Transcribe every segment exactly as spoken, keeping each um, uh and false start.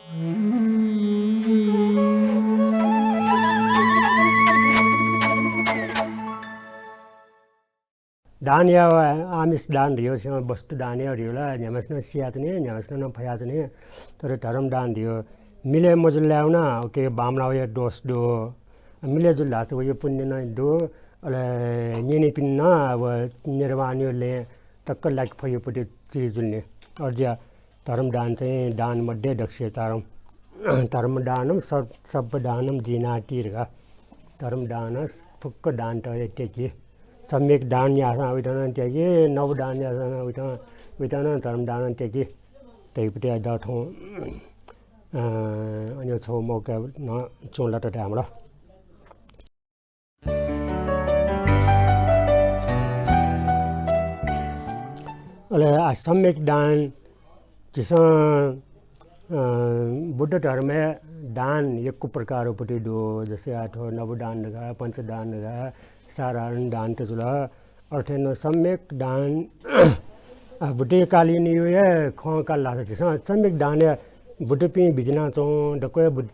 दान यायेगु आमिष दान धइगु, छेँ वस्तु दान यायेगु धइगु ला न्ह्याम्हसिनं सियाच्वनी, न्ह्याम्हसिनं नं फयाच्वनी। तर धर्म दान धइगु मिले मजुल धायेगु नं, उके बांमलाःया दोष दु। मिले जुल धाःसा वया पुण्य नं दु। अले न्यनीपिं नं अब निर्वाणया लँय् तक लाके फइगु पति जुइ जुल नि। अथे जुयाः धर्म दान चाहिँ दान मध्ये दक्ष धर्म। धर्म दानं सर्व, सर्व दानं दीनाति धकाः। धर्म दानं फुक्क दानतय् त्याकी। सम्यक दान याःसां उइत नं त्याकी, नव दान याःसां उइत, उइत नं धर्म दानं त्याकी। धइगु पति द थौं, अ, अन्य छौ मौका नं च्वं लत धायेमाल। अले आ सम्यक दान झीसं, अ, बुद्ध धर्मय् दान यक्व प्रकारया पति दु, जस्तै आ थ्व नव दान धकाः, पञ्च दान धकाः, साधारण दान त जुल। अथे नं सम्यक दान, आ, बुद्धकालीन युगया खँ काल धाःसा झीसं सम्यक दानया बुद्धपिं बिज्यानाच्वं दक्वया बुद्ध,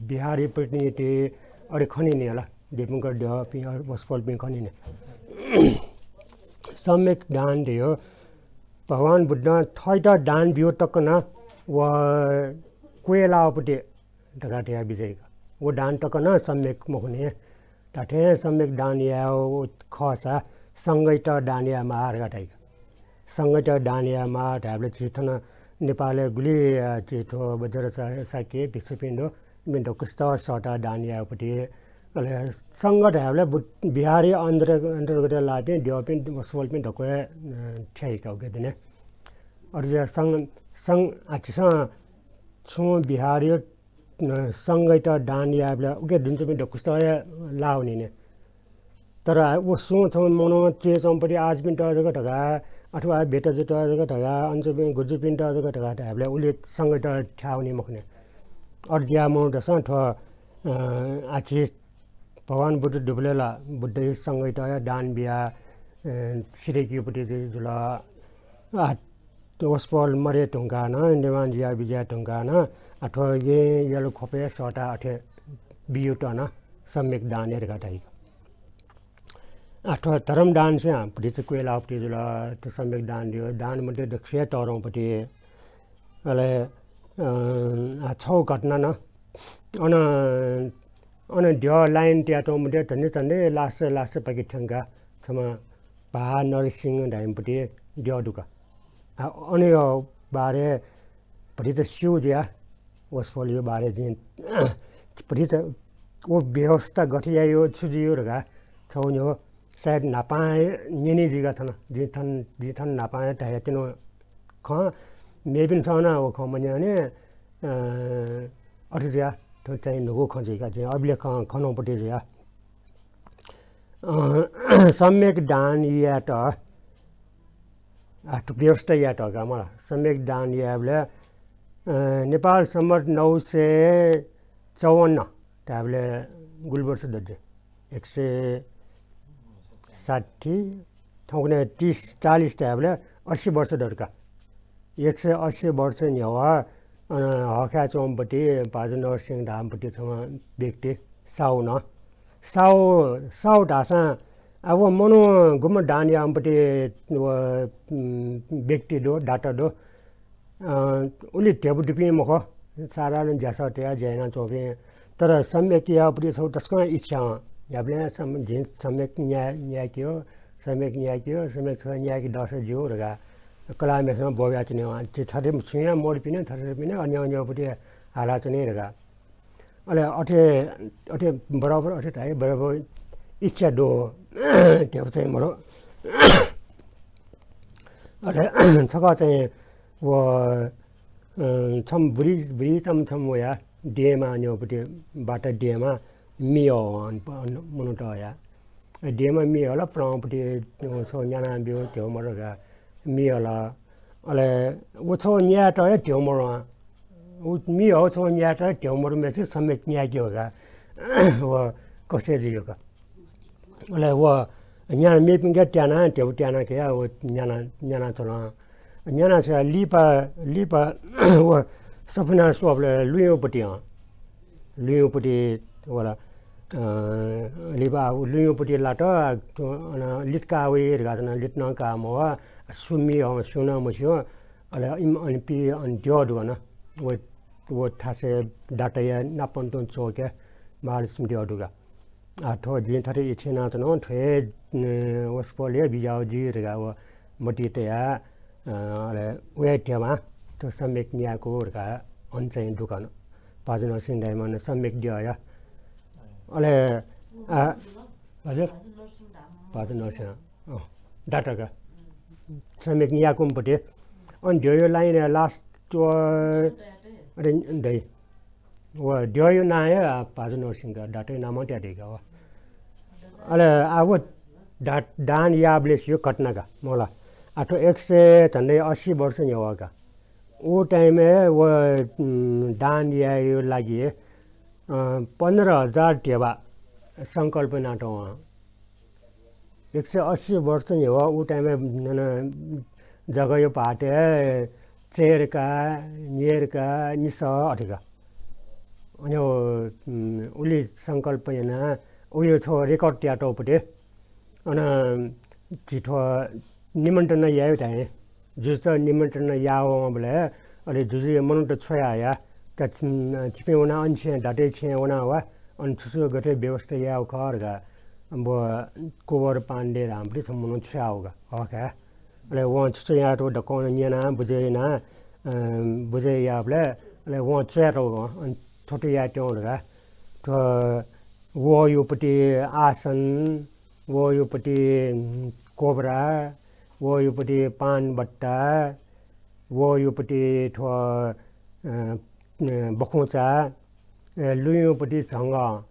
बिहारया प्रतिनिधि अथे खनी नि हला। दीपंकर द्यःपिं, वसपोलपिं खनी नि। सम्यक दान धइगु भगवान बुद्धं थःत दान ब्यूगु तक नं व क्वय् लाःगु पति धकाः धया बिज्याइगु। व दान तक नं सम्यक मखु नि। धात्थें सम्यक दान यायेगु खःसा संघयात दान यायेमाः धकाः धाइगु। संघयात दान यायेमाः धायेबलय् झी थन नेपालय् गुलि, अ, झी थ्व वज्र सा-, शाक्य भिक्षुपिं दु, इपिं दक्वसित सःताः दान यायेगु पति। अले संघ धायेबलय् बुद्ध, बिहारया अन्तर-, अन्तर्गत लाःपिं द्यःपिं वसपोलपिं दक्व हे, अ, थ्याइका उके दुने। अथे जुयाः संघ, संघ, आ, झीसं छुं बिहारया, अ, संघयात दान यायेबलय् उके दुने च्वंपिं दक्वसित हे लाः वनी नि। तर आ, व सुं छम्ह मनू च्वय् च्वंपति आःजुपिन्त जक धकाः, अथवा बेताजुत जक धकाः, अन च्वंपिं गुजुपिन्त जक धकाः धायेबलय् उलि संघयात थ्याः वनी मखु नि। अथे जुयाः मनूतय्सं थ्व, अ, आ झी भगवान बुद्ध दुबलय् ला बुद्धया संघयात हे दान बियाः, अ, सिधय्केगु पति जु-, जुल। आ, वसपोल मरे धुंकाः नं, निर्वाण जुया बिज्याये धुंकाः नं, आ, थ्व येँ यल ख्वपय् सःताः अथे बियूत नं सम्यक दान हे धकाः धाइ। आ, थ्व धर्म दान स्वयां भतिचा क्वय् लाःगु पति जुल, थ्व सम्यक दान धइगु, दान मध्ये दक्वसिया तःधंगु पति। अले, अ, आ, छगू घटना नं, अन, अन द्यः line तयाच्वंम्ह मध्ये झन्डै झन्डै last, last पाखे थ्यंकाः छम्ह भानर सिंह धाइम्ह पति द्यः दुका। आ, अनया बारे भतिचा स्यू जुयाः वसपोलया बारे जिं भतिचा व व्यवस्था गथे याइगु, छु जुइगु धकाः छगू न्ह्यः सायद न्हापां हे न्यनी जुइका थन। जिं थन, जिं थन न्हापां हे धयातिनि खँ, मेपिन्सं नं व खँ मन्यंनि, अ, अथे जुयाः थ्व चाहिँ न्हूगु खँ जुइका जिं अबलय् खँ खनागु पति जुयाः। अ, सम्यक दान यायेत, आ, थ्व व्यवस्था यायेत का मला। सम्यक दान यायेबलय्, अ, नेपाल सम्बत नौ सय चौवन्न धायेबलय् गुलि वर्ष दत? एक सय साठी, थौंकन्हय् तीस, चालीस धायेबलय् अस्सी वर्ष दत का। एक सय अस्सी वर्ष न्ह्यः, अ, हःखाय् च्वंम्ह पति भाजु नरसिंह धाःम्ह पति छम्ह व्यक्ति साहु नं। साहु, साहु धाःसां, आ, व मनू गुम्ह दान याःम्ह पति व, उम्, व्यक्ति दु, दाता दु। अ, उलि ध्यबा दुपिं मखु, साधारण ज्यासः तयाः ज्या यानाच्वंपिं। तर सम्यक यायेगु पति छगू तसकं इच्छा, न्ह्याबलें सम-, जिं सम्यक न्याय, न्यायेकेगु, सम्यक न्यायेकेगु, सम्यक छगू न्यायेके दःसा ज्यू धकाः कलाःम्हेसिनं ब्वःबियाच्वनी। थथे छुं हे मदुपिं, थथे छुं हे अन्य अन्य पति हालाच्वनी धकाः। अले अथे, अथे बराबर अथे धाइ, बराबर इच्छा दु, ध्यबा चाहिँ मदु। अले छकः चाहिँ व, अ, छम्ह बुढी, बुढी छम्ह, छम्ह वया देमा न्ह्यः पति बाटा देमा मियः मनूत वया। देमा मियः ला प्रं पति छगू न्याना ब्यु ध्यबा मदु का मियः ला। अले व छगू न्यायेत हे ध्यबा मदु। व मियः छगू न्यायेत हे ध्यबा मदुम्हेसित सम्यक न्यायेकेगु का। व कसे जुइगु का। अले व न्याना मेपिन्के त्याना, ध्यबा त्याना कयाः व न्याना, न्याना च्वन। न्याना छ्वया लिपा, लिपा व सफुना स्वःबलय् लुँयुपट्टि, अँ, लुँयुपट्टि वल। अ, लिपा उ लुँयुपट्टि लात, अन लित का वइ धकाः च्वन, लित नं का मवः, सु मी हं, सुं नं मस्यू। अले इम-, अन पि-, अन द्यः दुगु न। व, व थासय् दाताया नापं तुं च्वःके महालक्ष्मी द्यः दुगु। आ, थ्व जिं थथे इच्छा यानाच्वना, थ्व हे, अ, वसपोलया बिज्याहुँ जुइ धकाः व मतिइ तयाः, अ, अले वया ध्यबा थ्व सम्यक न्यायेकू धकाः अन चाहिँ दुकन। भाजु नरसिंह दाइम्ह न सम्यक द्यःया। अले, आ, हजुर? भाजु नरसिंह, अँ, दाता का। सम्यक न्यायेकूम्ह पट्टि। अन द्यःया line last व, अरे, दइ। व द्यःया नां हे, आ, भाजु नरसिंह का, दाताया नामं तयादीगु का व। अले आ व दा-, दान याःबलय् सियो घटना का, मला। आ थ्व एक सय झन्डै अस्सी वर्ष न्ह्यः का। उ time-य् व, उम्, दान यायेया लागि, अ, पन्ध्र हजार ध्यबा संकल्प यानातःगु। एक सय अस्सी वर्ष न्ह्यः व उ time-य् नन जगया भाःतय् चय् का, न्यय् का, निसः अथे का। अन व, उम्, उलि संकल्प यानाः उयो छगू record तयातःगु पट्टि। अन झी थ्व निमन्त्रणा याये धाये। जुजुत निमन्त्रणा याः वंबलय् अले जुजुया मनूत छ्वया हया। का छिं, छिपिं वनाः अन छेँय्, दाताया छेँय् वनाः वा, अन छु छु गथे व्यवस्था यायेगु खः धकाः व कुँवर पाण्डे धाःम्ह पट्टि छम्ह मनू छ्वया हःगु का। अले वं छु छु यायेत दक्वं न्यनाः बुझे यानाः, अ, बुझे याःबलय् अले वं च्वयातःगु का, अन थ्व थ्व यायेत्यँ धकाः। थ्व वःयापट्टि आसन, वःयापट्टि कोब्रा, वःयापट्टि पान बट्टा, वःयापट्टि थ्व, अ, अ, बखुंचा, अ, लुँयुपट्टि झंगः।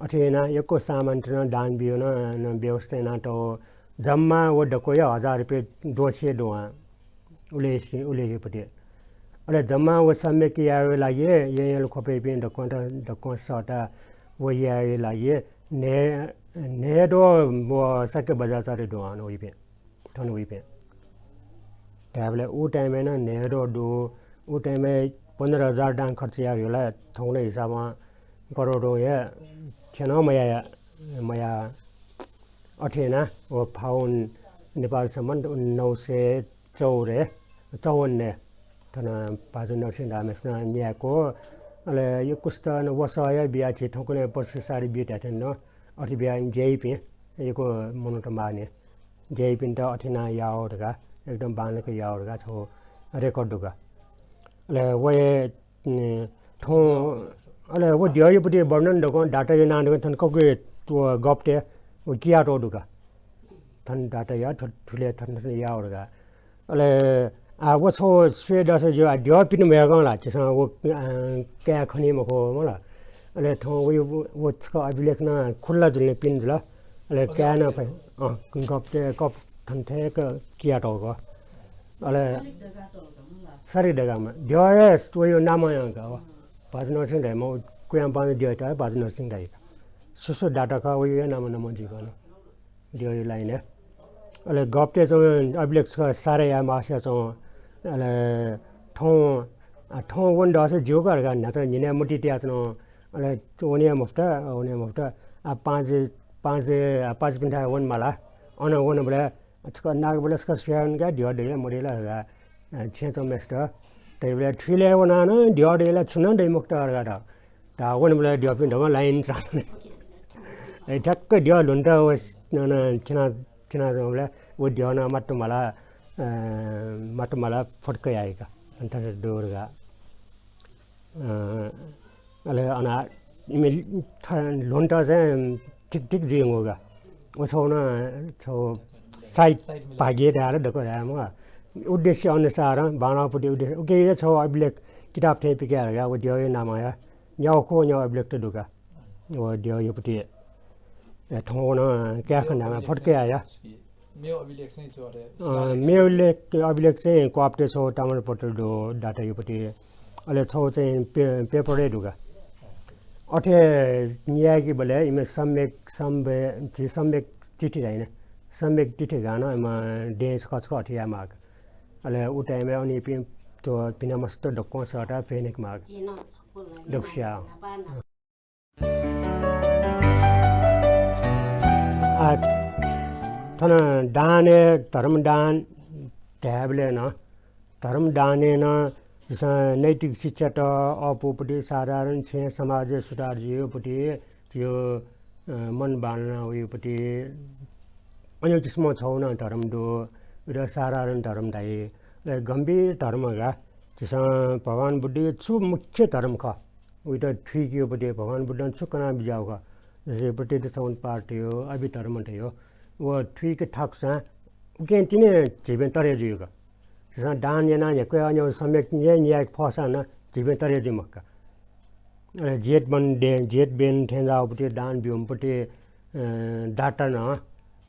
अथे यानाः यक्व सामान थन दान बियो नं, नं व्यवस्था यानातःगु। जम्मा व दक्वया हजार रुपियाँ द्वःछि दुहां। उलेसि-, उलेसिपट्टि। अले जम्मा व सम्यक यायेया लागि येँय् ख्वपय्‌पिं दक्वं त, दक्वं सःता व यायेया लागि न्हय्, न्हय्द्वः व सके बजाचारी दुहां वइपिं, थन वइपिं। धायेबलय् उ time-य् नं न्हय्द्वः दु, उ time-य् पन्ध्र हजार दान खर्च याः धइगु ला थौंकन्हय् हिसाबं करोडौं हे थ्यन मयाः, मयाः। अथे यानाः व फागुन नेपाल सम्बत नौ सय चौरे, चौवन्नय् थन भाजु नरसिंह धाःम्हेसिनं न्यायेकू। अले यक्वसित नं वसः हे बियाः झी थौंकन्हय् पशु सारी बी धायेथें नं अथे बियाः ज्याइपिं यक्व मनूत माःनि। ज्याइपिन्त अथे यानाः याः धकाः, एकदम बांलाक याः धकाः छगू record दु का। अले व हे, अ, थौं, अले व द्यःयापट्टि वर्णन दक्वं दाताया नां दक्वं थन कक्व व गपतय् व कियातःगु दु का। थन दाताया थु-, थुलि थन थन याः धकाः। अले आ, व छगू स्वये दःसा ज्यू, आ, द्यःपिं मयःकं ला झीसं व, अ, काये खनी मखु मला। अले थौं व, व, व छकः अभिलेख नं खुल्ला जुल नि, पिने जुल। अले काये नं फइ। अँ, गपतय् गप थन थेक कियातःगु। अले सारिक दगाःम्ह। द्यः हे वयो नामं का व। भाजु नरसिंह धाइम्ह, कुयां पांजु द्यःयात हे भाजु नरसिंह धाइ का। सु सु दाता का वयो हे नामं नामं जुइकन। द्यःया line-य्। अले गपतय् च्वं अभिलेख छकः सारे याये मास्ति च्वं। अले थौं, आ, थौं वने दःसा ज्यू का धकाः न्हाचः न्हिनय् मतिइ तयाच्वना। अले वने मफुत, वने मफुत। आ, पाँच, पाँच, आ, पाँचपिन्थाय् वने माला। अन वनेबलय् छकः नागबलय् छकः स्वयाः वने का, द्यः दइ ला मदइ ला धकाः, अ, छेँय् च्वंम्हेसित धइबलय् थुइलय् वनाः नं द्यः दइ ला छु नं दइ मखुत धकाः धाः। धाः वनेबलय् द्यःपिं दक्वं line चाः। ए, ठ्याक्क द्यः ल्हुन्त व स-, न, न, थिना, थिनाच्वंबलय् व द्यः नं मात्तुमाला, अ, मात्तुमाला फुत्क याइ का। अन थथे दु धकाः। अ, अले अन इमि थ-, ल्हुन्त चाहिँ ठीक ठीक जुइगु का। व छगू नं छगू side भाग्य धाये ला दक्व धाये मखु। उद्देश्य अनुसार, बांलाःपट्टि उद्देश्य, उकिया छगू अभिलेख किताब थें पिकयाः धकाः व द्यःया नामं या न्यागू ख्वः न्यागू अभिलेख त दु का। व द्यःयापट्टि, ए, थौं नं काये खन धाःम्ह फुत्क याया। मेगु अभिलेख चाहिँ छु अथे? अ, मेगु लेख, अभिलेख चाहिँ क्वापतय् छगू ताम्रपत्र दु दातायापट्टि। अले छगू चाहिँ पे-, paper-य् दु का। अथे न्यायेकेबलय् इमि सम्यक, सम्य-, झी सम्यक तिथि धाइ नि। सम्यक तिथि गानं इमि दें छकः छकः अथे यायेमाः का। अले उ time-य् अन इपिं भिना मस्त दक्वं सःता फेनेक माग। दक्वस्या। आ, थन दानय् धर्म दान धायेबलय् नं, धर्म दानय् नं झीसं नैतिक शिक्षात अःपुपट्टि साधारण छेँ समाजय् सुधार जुइपट्टि, झीयो, अ, मन बांलाना वइपट्टि अन्य किसिमं छौ नं धर्म दु। उइत साधारण धर्म धाइ। अले गम्भीर धर्म का। झीसं भगवान बुद्धयो छु मुख्य धर्म खः, उइत थुइकेयोपट्टि भगवान बुद्धं छु कना बिज्याउ खः। जसे प्रतिदिन समुद्पार थयो, अभिधर्म थयो। व थुइके थाकुसां उकें तिनि झीपिं तरे जुइ का। झीसं दान यानाः न्ह्याक्व अन्य सम्यक न्याय न्यायेक फःसां नं झीपिं तरे जुइ मखु का। अले जेठ बन दे, जेठ बेन थें जाःपट्टि दान ब्यूम्पट्टि, अ, दाता नं,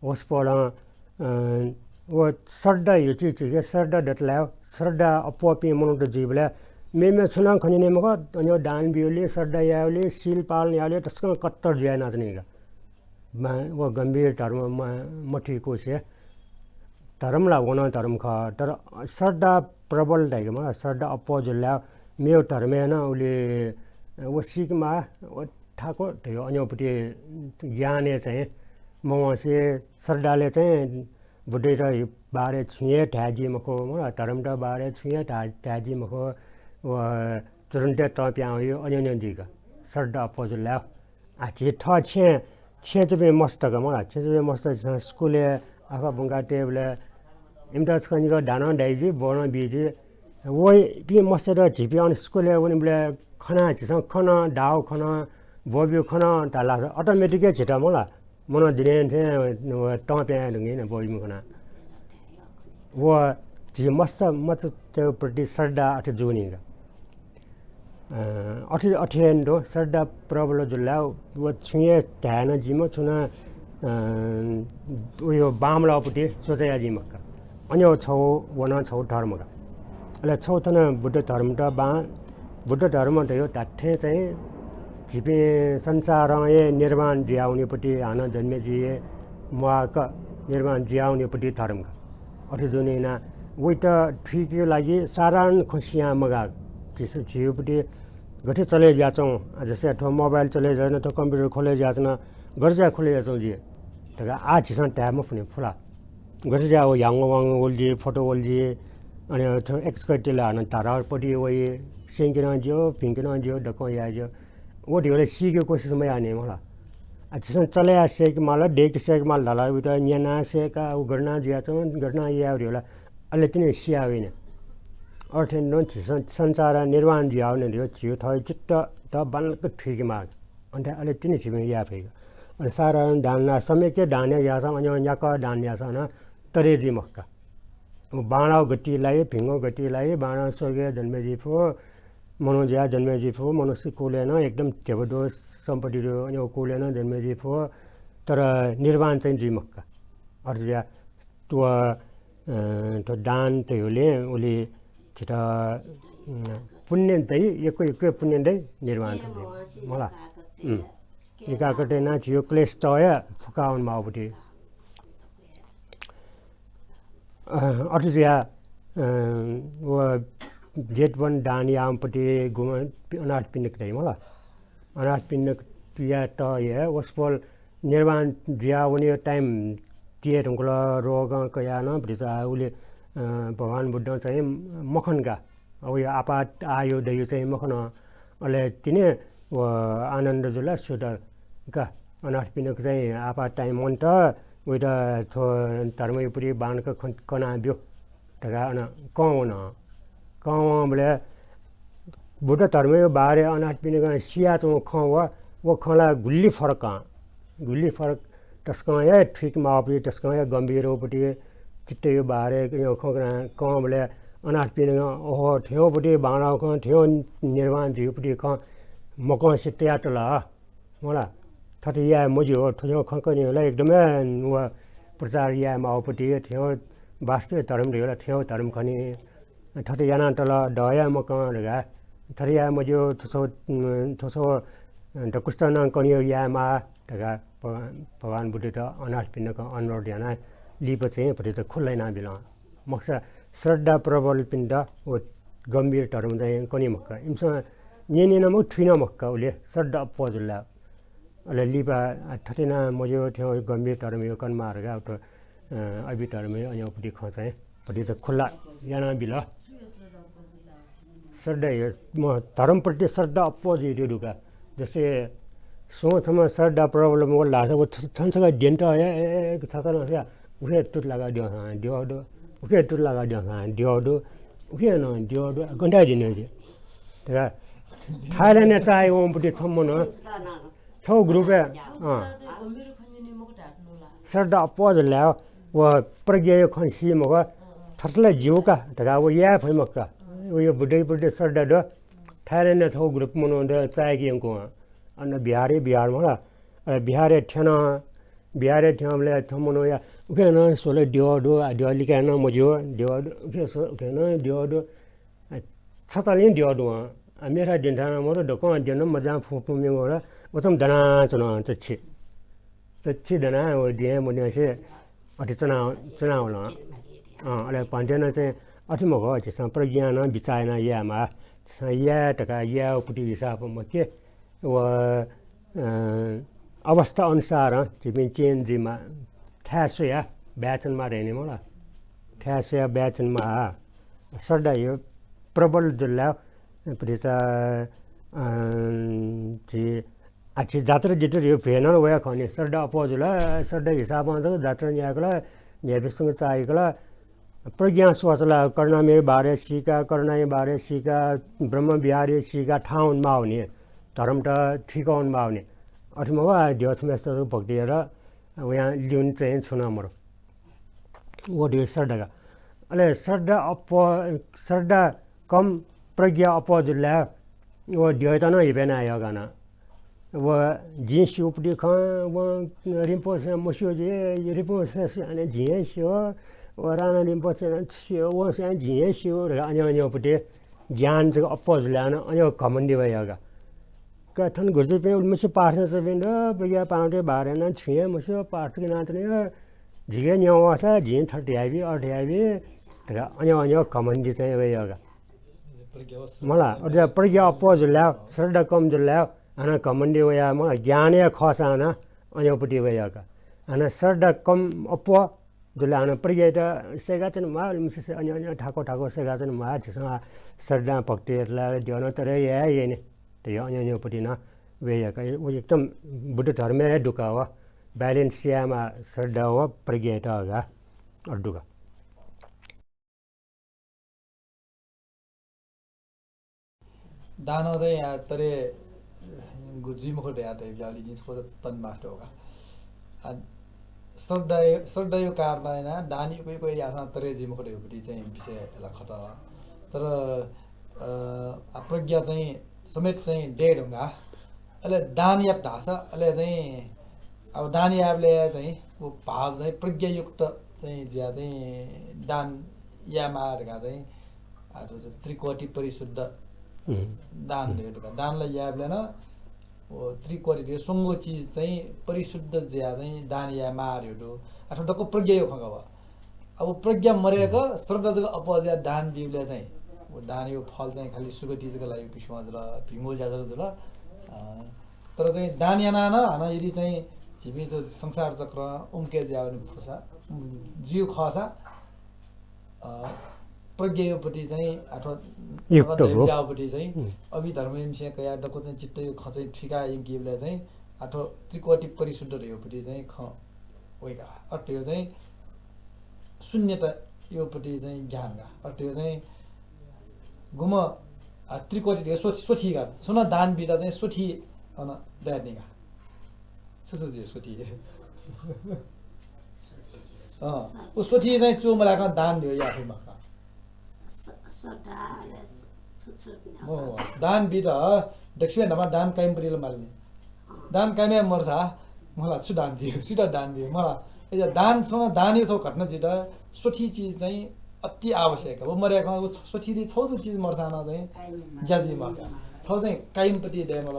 वसपोलं, अ, व श्रद्धा यो चिज छु के श्रद्धा दतलायो, श्रद्धा अप्वःपिं मनूत जुइबलय् मेमे छुनां खनिने मखु, अन्य दान ब्यूले, श्रद्धा यायले, शील पालन यायले तसकं कट्टर जुयानाच्वनी का। मा-, व गम्भीर धर्म म-, मथुइकुसे धर्म ला व नं धर्म खः, तर श्रद्धा प्रबल धाइके मला, श्रद्धा अप्वः जुल ला मेव धर्मय् नं उलि व सीकेमाः, व थाकु धयो अन्योपट्टि ज्ञानय् चाहिँ मवंसे श्रद्धाले चाहिँ बुद्धत बारे छुं हे धाये जी मखु, मला, धर्मत बारे छुं हे धा-, धाये जी मखु। व तुरुन्त तं पिहां वयो, अन्यो अन्यो जुइक श्रद्धा अप्वः जुल ला। आ, झी थः छेँ, छेँचुपिं मस्त का मला, छेँचुपिं मस्त झीसं स्कुलय् आखः बुंका तयेबलय् इमित छकः निकः दानं दाइ जी, ब्वनं बी जी। वइपिं मस्तत झीपिं अन स्कुलय् वनेबलय् खनाः झीसं खन, दाउ खन, ब्वब्यू खन धालासा automatic हे झीत मला, मनं दिने थें व तं पिहां धुंकी न ब्वब्यू खनाः। व झी मस्त, मस्त प्रति श्रद्धा अथे जूनि का। अ, अथे, अथे हे नं श्रद्धा प्रबल जुल ला, व छुं हे धाये नं जिमखु, छुं नं, अ, उयो बांमलाःपट्टि सोचे याये जी मखु का। अन्यो छौ, व नं छौ धर्म का। अले छौ थन बुद्ध धर्मत बां, बुद्ध धर्म धयो धात्थें चाहिँ झीपिं संसारं हे निर्वाण जुयावनीपट्टि हानं जन्मे जुइ हे म्वाःक निर्वाण जुयावनीपट्टि धर्म का। अथे जुनिना वइत थुइके लागि साधारण खँ सियां मगाः। झीसं झीपट्टि गथे चले ज्याचौं, जसे थ्व mobile चले ज्याचन, थ्व computer खोले ज्याचन, गथे ज्या खोले ज्याचौं जि धकाः आः झीसं धाये मफुनि फुला। गथे ज्या व ह्याङ्गो वाङ्गो वल जि, photo वल जि, अनि थ्व X कटिला हानं धारापट्टि वइ, स्यंके नं ज्यो, भिंके नं ज्यो, दक्वं याये ज्यो। व धियोला सीके कोसिस मयाने मला। आ, झीसं चले या सेक माल, देके सेक माल धाला, उइत न्यना सेका, उ घटना जुयाचौं, घटना या धियोला, अले तिनि सिया वइने। अर्थे नं झीसं संसार निर्वाण जुयावने धियो, झियो थः चित्त त बांलाक थुइके माग। अन्त अले तिनि झीपिं या फैक। अले साधारण दान ना, सम्यक दान याःसां, अन्य न्याक दान याःसां नं तरे जुइ मखु का। व बांलाउ गति लाइ, भिंगो गति लाइ, बांलाउ स्वर्गय् जन्मे जुइ फु, मनू जुया जन्मे जुइ फु, मनुष्य कुलय् नं एकदम धेबदो सम्पत्ति दु, अनि व कुलय् नं जन्मे जुइ फु, तर निर्वाण चाहिँ जुइ मखु का। अथे जुया, व, अ, थ्व दान धयोले उलि झीत, अ, पुण्य दइ, यक्व यक्व पुण्य दइ, निर्वाण चाहिँ दइ। मला। उम्। निकाकटे ना झियो क्लेश तया फुकावन माउपट्टि। अ, अथे जुया, अ, व जेठबन दान याःम्हपट्टि गुम्ह अनाथ पिण्डक धाइ मला। अनाथ पिण्डक यात हे वसपोल निर्वाण जुया वने time तिये धुंकल, रोगं कयाः नं भतिचा उलि, अ, भगवान बुद्धं चाहिँ मखन का। अब यो आपात आयो दयो चाहिँ मखन। अले तिनि व आनन्द जुल सुत का। अनाथ पिण्डक चाहिँ आपात time वन्त, उइत थ्व धर्मयोपट्टि बांलाक खन-, कना ब्यो धकाः अन कं वन। कं वंबलय् बुद्ध धर्मयो बारे अनाथ पिण्डकं सियाच्वंगु खँ व, व खँ ला गुलि फरक, गुलि फरक तसकं हे थुइके माउपट्टि, तसकं हे गम्भीर वःपट्टि चित्तयो बारे यो खँ कना कं वंबलय् अनाथ पिण्डकं, ओहो, थ्यंपट्टि बांलाउ खँ, थ्यं निर्वाण जुइपट्टि खँ मकंसे तयातल। मला, थथे याये मज्यू हो, थ्व खँ कने ला एकदमै व प्रचार याये माउपट्टि, थ्यं वास्तविक धर्म धयो ला थ्यं धर्म खनी। थथे याना तल, दया मकं धकाः, थथे याये मज्यू, थ्व, थ्व, दकुस्त नं कने याये माः धकाः भगवान, भगवान बुद्धत अनाथ पिण्डकं अनुरोध यानाः लिपा चाहिँ भतिचा खुल्ला याना बिल। मखुसा श्रद्धा प्रबलपिन्त व गम्भीर धर्म चाहिँ कनी मखु का। इमिसं न्यने नं मखु, थुइ नं मखु का, उलि श्रद्धा अप्वः जुल। अले लिपा, आ, थथे याना मज्यू, थ्यं गम्भीर धर्म यो कनेमाः धकाः उत, अ, अभिधर्म यो अन्योपट्टि खँ चाहिँ भतिचा खुल्ला याना बिल। श्रद्धा यो, म धर्मप्रति श्रद्धा अप्वः जुइ धुंकल। जस्तै सुं छम्ह श्रद्धा प्रबल मखु धाःसा व थ-, थन छकः द्यनेत हे, ए, ए, ए, थथे नं या, उखे तुत लाकाः द्यःसां द्यः दु, उखे तुत लाकाः द्यःसां द्यः दु, उखे नं द्यः दु, गन थाय् द्यने जुइ धकाः। थाइल्यान्डय् चाःहिके वंपट्टि छम्ह मनू, छगू group-य्, अँ, श्रद्धा अप्वः जुल, व प्रज्ञाया खँ सी मखु, थथे ला ज्यू का धकाः व याये फइ मखु का। व यो बुद्धयापट्टि श्रद्धा दु। थाइल्यान्डय् छगू group मनूत चाःहिके यंकूगु। अन बिहारय्, बिहार मखु ला, अ, बिहारय् थ्यन। बिहारय् थ्यंबलय् थ्व मनूया उखे नं स्वल द्यः दु, आ, द्यः लिकाये नं मज्यू, द्यः दु, उखे स्व-, उखे नं द्यः दु। आ, छतालिं द्यः दु। आ, मेथाय् द्यने थाय् नं मदु, दक्वं द्यने मज्यां फुं फुं म्यंगु वल, व छम्ह दनाच्वन चच्छि। चच्छि दनाः व द्यं मद्यंसे अथे च्वना, च्वनावल। अँ, अले भन्ते नं चाहिँ अथे मखु, झीसं प्रज्ञां नं बिचाः यानाः यायेमाः। झीसं याये धकाः यायेगुपट्टि हिसाब मखु के। व, अ, अवस्था अनुसारं झीपिं change जुइमाः। थाय् स्वयाः बाय् च्वनेमाः धइगु नि मला। थाय् स्वयाः बाय् च्वनेमाः। श्रद्धा यो प्रबल जुल ला, भतिचा, अ, झी, आ, झी जात्रा जित्रा यो भ्वय् नं वया खः नि। श्रद्धा अप्वः जुल, श्रद्धा हिसाबं जक जात्रा न्यायेकल, न्ह्याइपुसेंलि चाःहिकल। प्रज्ञां स्वःसा ला करुणामय बारे सीकाः, करुणाया बारे सीकाः, ब्रह्म विहारया सीकाः थाहां वनेमाः नि, धर्मत थुइका वनेमाः नि। अथे मखु, आ, द्यः छम्हय्सित भक्ति यात, वयां ल्यूने चाहिँ छुं नं मदु। व धइगु श्रद्धा का। अले श्रद्धा अप्वः, श्रद्धा कम, प्रज्ञा अप्वः जुल ला, व द्यःयात नं हिपय् याना यःगु नं। व जिं स्यूगुपट्टि खँ, व रिम्पोछें मस्यू जुइ, रिम्पोछें स्यू, अले जिं हे स्यू, व राणा रिम्पोछें स्यू, वं स्यू, जिं हे स्यू धकाः अन्यो अन्योपट्टि ज्ञान जक अप्वः जुल ला, अन अन्यो घमण्डी वया यःगु। का थन गुरुजुपिं उलिमछि पाठ यानाच्वंपिं दु, प्रज्ञा पावनया बारे नं छुं हे मस्यू, पाठ जक यानाच्वनी, जिके न्यं वःसा जिं थथे याइबी, अथे याइबी धकाः अन्यो अन्यो घमण्डी चाहिँ वया यःगु। मला, अथे प्रज्ञा अप्वः जुल ला, श्रद्धा कम जुल ला, हानं घमण्डी वयाः मला, ज्ञानया खःसा हानं अन्योपट्टि वया यःगु। हानं श्रद्धा कम अप्वः जुल ला, हानं प्रज्ञायात सय्काच्वनेमाः, उलिमछि अन्यो अन्यो थाकु थाकु सय्काच्वनेमाः, झीसं श्रद्धां भक्ति यात ला, द्यः नं तरे याये याइ नि। त यो अन्यो अन्योपट्टि नं वया यःगु। व एकदम बुद्ध धर्मय् हे दु का व। Balance यायेमाः श्रद्धा व प्रज्ञायात धकाः अथे दु का। दानं चाहिँ आ, तरे गु जुइ मखु धयाः धयाबिज्याःगुलिं जिं छकः तने मास्टर हो का। आ, श्रद्धा, श्रद्धाया कारणं यानाः दान यक्व यक्व याःसां तरे जुइ मखु धयागुपट्टि चाहिँ विषय ला खः। तर, अ, आ, प्रज्ञा चाहिँ समेत चाहिँ दये धुंकाः अले दान यात धाःसा, अले चाहिँ अब दान यायेबलय् चाहिँ व भाव चाहिँ प्रज्ञायुक्त चाहिँ जुयाः चाहिँ दान यायेमाः धकाः चाहिँ, आ, थ्व चाहिँ त्रिकोटि परिशुद्ध उम्। दान धयागु दु का। दान ला यायेबलय् नं व त्रिकोटि धयागु स्वंगू चिज चाहिँ परिशुद्ध जुयाः चाहिँ दान यायेमाः धयागु दु। आ, थ्व दक्व प्रज्ञाया खँ का व। अब प्रज्ञा मदय्क श्रद्धा जक अप्वः जुयाः दान बीबलय् चाहिँ व दानया फल चाहिँ खालि सुगति जक लाइगु पिस्वं जुल, भिंगु ज्या जक जुल। अ, तर चाहिँ दान यानाः नं हानं यदि चाहिँ झीपिं थ्व संसार चक्रं उम्के जुयावने फुसा, उम्, जुइगु खःसा, अ, प्रज्ञायापट्टि चाहिँ अथवा युक्त हो। धैर्ययापट्टि चाहिँ उम्। अभिधर्मम्हसें कयाः दक्व चाहिँ चित्तया खँ चाहिँ थुइका यंकीबलय् चाहिँ अथवा त्रिकोटि परिशुद्ध धयापट्टि चाहिँ खँ वइका। अथे चाहिँ शून्यतायापट्टि चाहिँ ज्ञान का। अथे चाहिँ गुम्ह, आ, त्रिकोटि धयागु स्वथि, स्वथि का। सुनां दान बीत चाहिँ स्वथि अन दयेधुन का। छु छु जुइ स्वथि? अँ, उ स्वथि चाहिँ चूमलाकं दान धयागु याये फइ मखु का। स-, सदा छु छु अँ, दान बीत दक्वसिबें न्हापां दान काइम्हपट्टि ला माल नि। दान काइम्ह मरुसा, मला छु दान बियो, सुइत दान बियो, मला। अय्‌सा दान सुनां दानया छगू घटना जुइत, स्वथि चिज चाहिँ अति आवश्यक। व मदय्कं व छ-, स्वथिइ छगू चिज मरुसां नं चाहिँ ज्या जुइ मखु का। थ्व चाहिँ काइम्हपट्टि दयेमाल,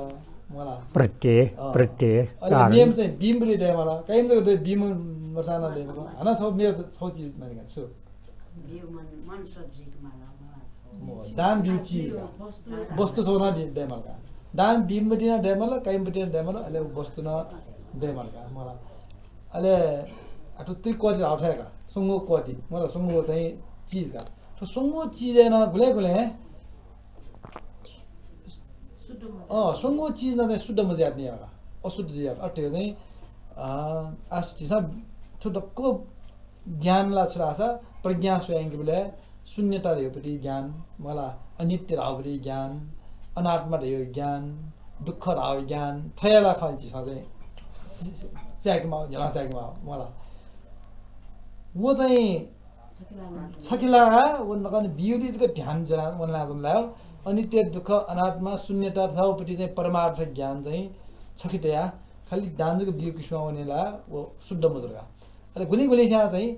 मला। प्रत्यय, अँ। प्रत्यय, अले कारण। मेम्ह चाहिँ बीम्हपट्टि दयेमाल, काइम्ह जक दय्, बीम्ह मरुसां नं दयेमाल। हानं छगू मेगु छगू चिज माल का, छु? बियो मन, मन सब्जीक माल, मला। दान बीगु चिज का। वस्तु थ्व नं दये माल का। दान बीम्ह पति नं दये माल, काइम्ह पति नं दये माल, अले वस्तु नं दये माल का। मला। अले अथे त्रिकोटि धाःगु थें का। स्वंगू कोटि, मला, स्वंगू चाहिँ चिज का। थ्व स्वंगू चिजय् नं गुलें गुलें अँ, स्वंगू चिज नं चाहिँ शुद्ध मजुयात नि याका, अशुद्ध जुयात। अथे चाहिँ, अँ, आस-, झीसं थ्व दक्व ज्ञान ला छु धाःसा प्रज्ञा स्वयां यंकेबलय् शून्यता धयागु पति ज्ञान, मला, अनित्य धयागु पति ज्ञान, अनात्मा धयागु ज्ञान, दुःख धयागु ज्ञान, थ्व हे ला खः झीसं चाहिँ चाय्‌के माः, न्ह्यलं चाय्‌के माः, मला। व चाहिँ छखे लागा व नकन बिउली जक ध्यान जुयाः वनाच्वंबलय् अनित्य, दुःख, अनात्मा, शून्यता थ्व पति चाहिँ परमार्थ ज्ञान चाहिँ छखे तयाः खालि दान जक बीगु किसिमं वने ला व शुद्ध मजुल का। अले गुलिं गुलिं स्यां चाहिँ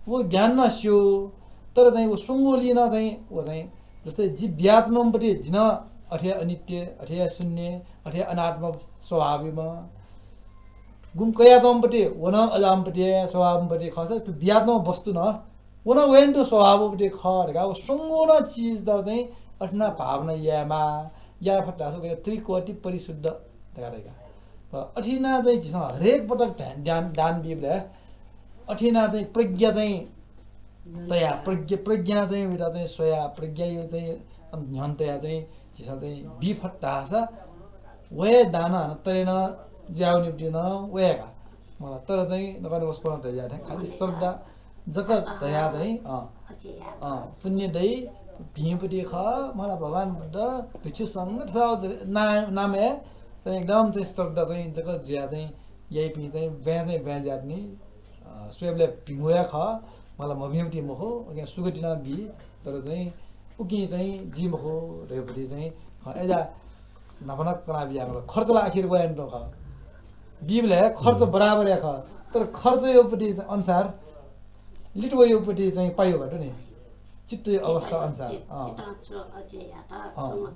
व ज्ञान नं स्यू, तर चाहिँ व स्वंगुलिं नं चाहिँ व चाहिँ जस्तै जि बियाच्वंम्ह पति जि नं अथे हे अनित्य, अथे हे शून्य, अथे हे अनात्मा स्वभावम्ह, गुम्ह कयाच्वंम्ह पति व नं अजाम्ह पति हे स्वभावम्ह पति खःसा थ्व बियाच्वंम्ह वस्तु नं व नं वयाच्वंम्ह स्वभावम्ह पति खः धकाः व स्वंगू नं चिजत चाहिँ अथे नं भावना यायेमाः, याये फत धाःसा उके त्रिकोटि परिशुद्ध धकाः धाइ का। अथे यानाः चाहिँ झीसं हरेक पटक ध्यान, ध्यान, दान बीबलय् अथे यानाः चाहिँ प्रज्ञा चाहिँ तयाः, प्रज्ञा, प्रज्ञा चाहिँ उइत चाहिँ स्वयाः, प्रज्ञाया चाहिँ न्ह्यःने तयाः चाहिँ झीसं चाहिँ बी फत धाःसा व हे दान हानं तरे नं ज्याःगु निंतिं नं वये का। मला, तर चाहिँ नकने वसपोलं धयाथें खालि श्रद्धा जक धयाः चाहिँ, अँ, अँ, पुण्य दइ, भिं पति खः, मला, भगवान बुद्ध, भिक्षु संघ, थ्व नाम, नामय् चाहिँ एकदम चाहिँ श्रद्धा चाहिँ जक जुयाः चाहिँ याइपिं चाहिँ बँय् चाहिँ बँय् जुयात नि, अ, स्वयेबलय् भिंगु हे खः, मला, मभिं पति मखु, उकिं सुगति नं बी, तर चाहिँ उकिं चाहिँ जुइ मखु धयागु पति चाहिँ, अ, अय्‌जा न्हापा नं कना बियागु खः। खर्च ला आखिर वयाच्वंगु खः। बीबलय् खर्च बराबर हे खः, तर खर्चया पति चाहिँ अनुसार लित वया पति चाहिँ पाइ का दु नि। चित्तया अवस्था अनुसार। चित्त, अँ। चित्तं छु अझ यात, अँ। छु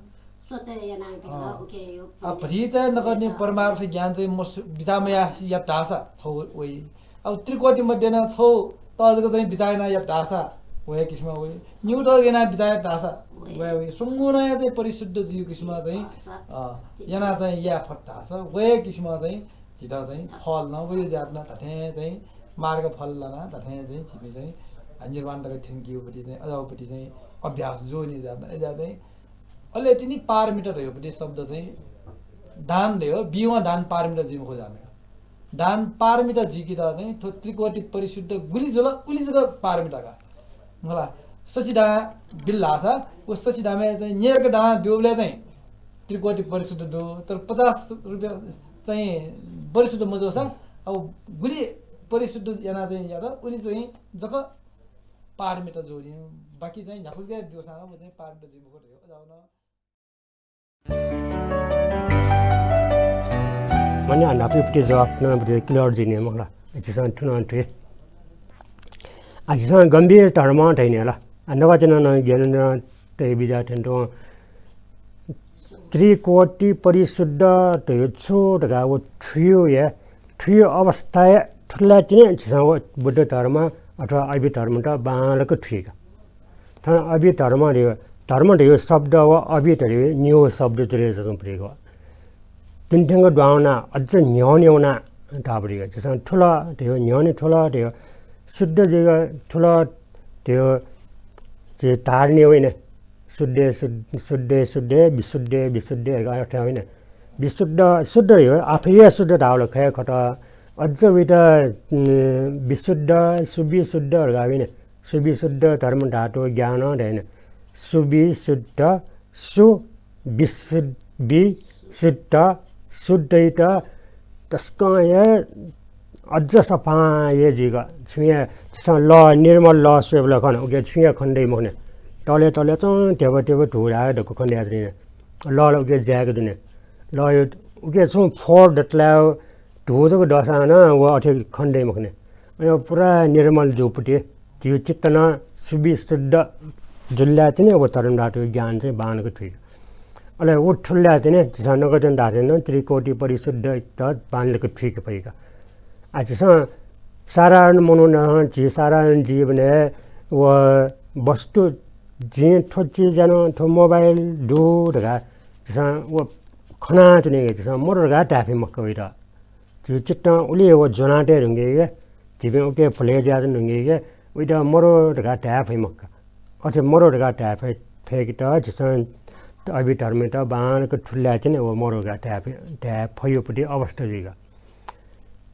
सोचे याना बिल, अँ। उके यो आ, भति चाहिँ नकने परमार्थ ज्ञान चाहिँ म सु-, बिचाः मयाः यात धाःसा छौ वइ। अब त्रिकोटि मध्ये नं छौ त जक चाहिँ बिचाः याना यात धाःसा व हे किसिमं वइ। निगू त जक याना बिचाः यात धाःसा वइ। वइ, वइ। स्वंगू नं चाहिँ परिशुद्ध जुइगु किसिमं चाहिँ, अँ, याना चाहिँ याये फत धाःसा व हे किसिमं चाहिँ झीत चाहिँ फल नं वइ, जात नं धाथें चाहिँ मार्ग फल लाना धाथें चाहिँ झीपिं चाहिँ निर्वाण तक थ्यंकेगु पति चाहिँ अजाःगु पति चाहिँ अभ्यास जुइ नि जात नं। अय्‌जा चाहिँ अले तिनि पारमिता धयागु पति शब्द चाहिँ दान धयागु, बीवं दान पारमिता जुइ मखु जात नं। दान पारमिता जुइकेत चाहिँ थ्व त्रिकोटि परिशुद्ध गुलि जुल, उलि जक पारमिता का। मला, सच्चिदां बिल धाःसा, व सच्चिदांमय् चाहिँ न्यय्‌क दां ब्यूबलय् चाहिँ त्रिकोटि परिशुद्ध दु, तर पचास रुपियाँ चाहिँ परिशुद्ध मजूसा, अब गुलि परिशुद्ध याना चाहिँ यात, उलि चाहिँ जक पारमिता जुइ नि। बाकी चाहिँ न्ह्यागु जक ब्यूसां नं व चाहिँ पारमिता जुइ मखु धयागु जात नं। माने न्हापाया पति जवाफ नं पति clear जुइ नि मला। झीसं थुन थुइ। आ, झीसं गम्भीर धर्म धाइ नि ला। आ, नकतिनि नं ज्ञानेन्द्रं तया बिज्यात थें तुं त्रिकोटि परिशुद्ध धयागु छु धकाः व थुइगु हे, थुइगु अवस्थाय् थुलि तिनि झीसं व बुद्ध धर्म अथवा अभिधर्मत बांलाक थुइका। थन अभिधर्म धयागु, धर्म धयागु शब्द व अभि धयागु निगू शब्द जुरे जसं प्रेगः। तिनि थ्यंक दुहां वनाः अझ न्ह्यःने वनाः धाःगु प्रेगः। झीसं थुल धयागु, न्ह्यःने थुल धयागु, शुद्ध जुइक थुल धयागु, झी धारणे वइन। शुद्धे शुद्ध, शुद्धे शुद्धे, विशुद्धे विशुद्धे धकाः अथे वइन। विशुद्ध, शुद्ध धयागु आफै हे शुद्ध धाःबलय् खः खत। अझ वइत, उम्, विशुद्ध, सुविशुद्ध धकाः वइन। सुविशुद्ध धर्म धातु ज्ञान धाइन। सुविशुद्ध, सु, विशुद्ध, विशुद्ध, शुद्धइत तसकं हे अझ सफां हे जुइक। छुं हे झीसं लः, निर्मल लः स्वयेबलय् खन, उके छुं हे खने दइ मखुनि। तले तले चं ध्यबा ध्यबा धू धाये दक्व खने दइ। लः ला उके जाय्‌क दुनि। लः उके छुं फोहोर दतले धू जक दःसां नं व अथे खने दइ मखुनि। अले पुरा निर्मल जूगु पति, झीगु चित्त नं सुविशुद्ध जुल्लाय् तिनि व धर्म धातुया ज्ञान चाहिँ बांलाक थुइ। अले व थुल्लाय् तिनि झीसं नकतिनि धाःथें नं त्रिकोटि परिशुद्धत बांलाक थुइके फइ का। आ, झीसं साधारण मनू नं, झी साधारण जीवनय् व वस्तु जिं थ्व चिज याना, थ्व मोबाइल दु धकाः झीसं व खनाच्वनीगु, झीसं मरु धकाः धाये फइ मखु वइत। झीगु चित्तं उलि हे व ज्वना तये धुंकीगु, झीपिं उकी भुलय् जुयाच्वने धुंकीगु, वइत मरु धकाः धाये फइ मखु। अथे मरु धकाः धाये फइ, फय्केत झीसं अभिधर्मयात बांलाक थुलि लाये तिनि, व मरु धकाः धाये फइ, धाये फइगु पति अवस्था जुइगु।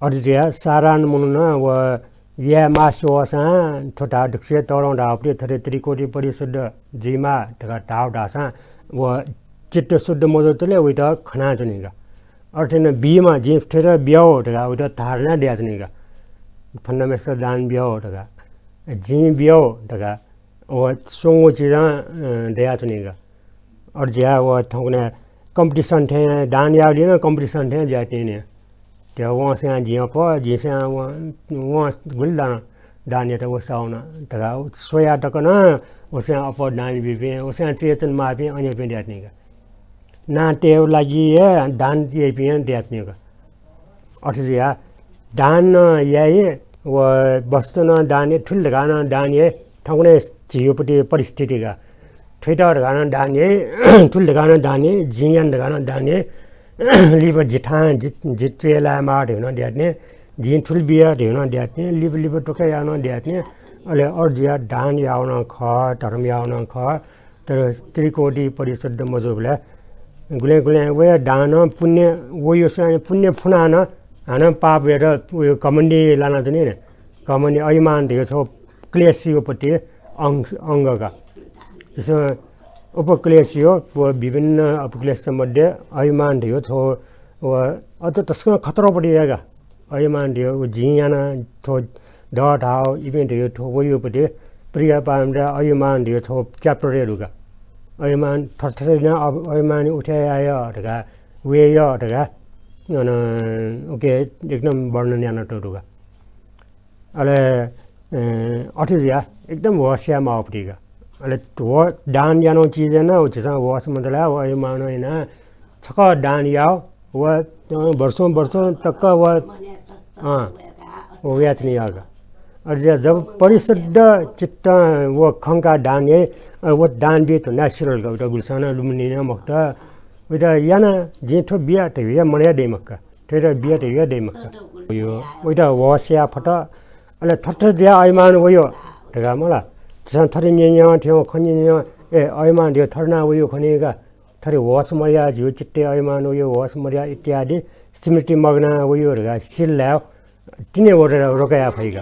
अथे जुयाः साधारण मनुखं व याये मास्ति वःसां थ्व धाः दक्वसिया तःधं धाःगु पति थथे त्रिकोटि परिशुद्ध जुइमाः धकाः धाःगु धाःसां व चित्त शुद्ध मजुतले वइत खनाच्वनीगु। अथे नं बीमाः, जिं थथे बियागु धकाः वइत धारणा दयाच्वनीगु। फन्ना मेसं दान बियागु धकाः, जिं बियागु धकाः व स्वंगू चिजं, अ, दयाच्वनीगु। अथे जुयाः व थौंकन्हय् competition थें दान याःगुलिं नं competition थें जुयाच्वनी। थ्व वंस्यां जिं अप्वः, जिंस्यां वं, वं गुलि दान, दान यात, व साहुं धकाः स्वयाः तक नं वस्यां अप्वः दान बीपिं, वस्यां चय् च्वने माःपिं अज्याःपिं दयाच्वनीगु। नां तयेगु लागि हे दान याइपिं दयाच्वनीगु। अथे जुयाः दान नं याइ, व वस्तु नं दान याइ, थुलि धकाः नं दान याइ, थौंकन्हय् झीगु पति परिस्थिति का। थुइत धकाः नं दान याइ, थुलि धकाः नं दान याइ, जिं याना धकाः नं दान याइ, लिपा जिथां जि, जि चय् लायेमाः धयागु नं दयाच्वनी, जिं थुलि बिया धयागु नं दयाच्वनी, लिपा लिपा तोके याःगु नं दयाच्वनी। अले अथे जुयाः दान याःगु नं खः, धर्म याःगु नं खः, तर त्रिकोटि परिशुद्ध मजूबलय् गुलें गुलें वया दानं पुण्य वइगु स्वयां पुण्य फुनाः नं हानं पाप यात, वया घमण्डी लानाच्वनी। घमण्डी अभिमान धयागु छगू क्लेशयागु पति अंश, अंग का। झीसं उपक्लेशयागु व विभिन्न उपक्लेश मध्ये अभिमान धयागु छगू व अझ तसकं खतरा पति हे का। अभिमान धयागु जिं याना थ्व दः धाःगु, इपिं धयागु थ्व वइगु पति प्रिय पारमिता अभिमान धयागु थ्व chapter हे दु का। अभिमान थथे थथे यानाः अभ-, अभिमान उठे याये धकाः, वये धकाः, अन उकी एकदम वर्णन यानातःगु दु का। अले, ए, अथे जुयाः एकदम होस याये माःगु पति का। अले व दान यानागु चिजय् नं झीसं होस मदुल, व अभिमान यानाः छकः दान याःगु, व, अ, वर्षौं वर्षौं तक व, अँ, व वयाच्वनीगु का। अथे जुयाः जब परिशुद्ध चित्तं व खंकाः दान याइ, अ, व दान बी धुनाः सिधल का, वइत गुलिसं नं लुमनी नं मखुत। वइत याना जिं थ्व बिया धयागु मनय् दइ मखु का। थुइत बिया धयागु दइ मखु का। वइत होस याये फत। अले थथे जुयाः अभिमान वइगु धकाः मला। झीसं थथे न्यं न्यं थें खँ न्यं न्यं, ए, अभिमान धयागु थथे यानाः वइगु खनी का। थथे होस मदयाः झीगु चित्तय् अभिमान वइगु, होस मदयाः इत्यादि स्मृति मग्न वइगु धकाः सिल धाःसा तिनि व रोका याये फइ का।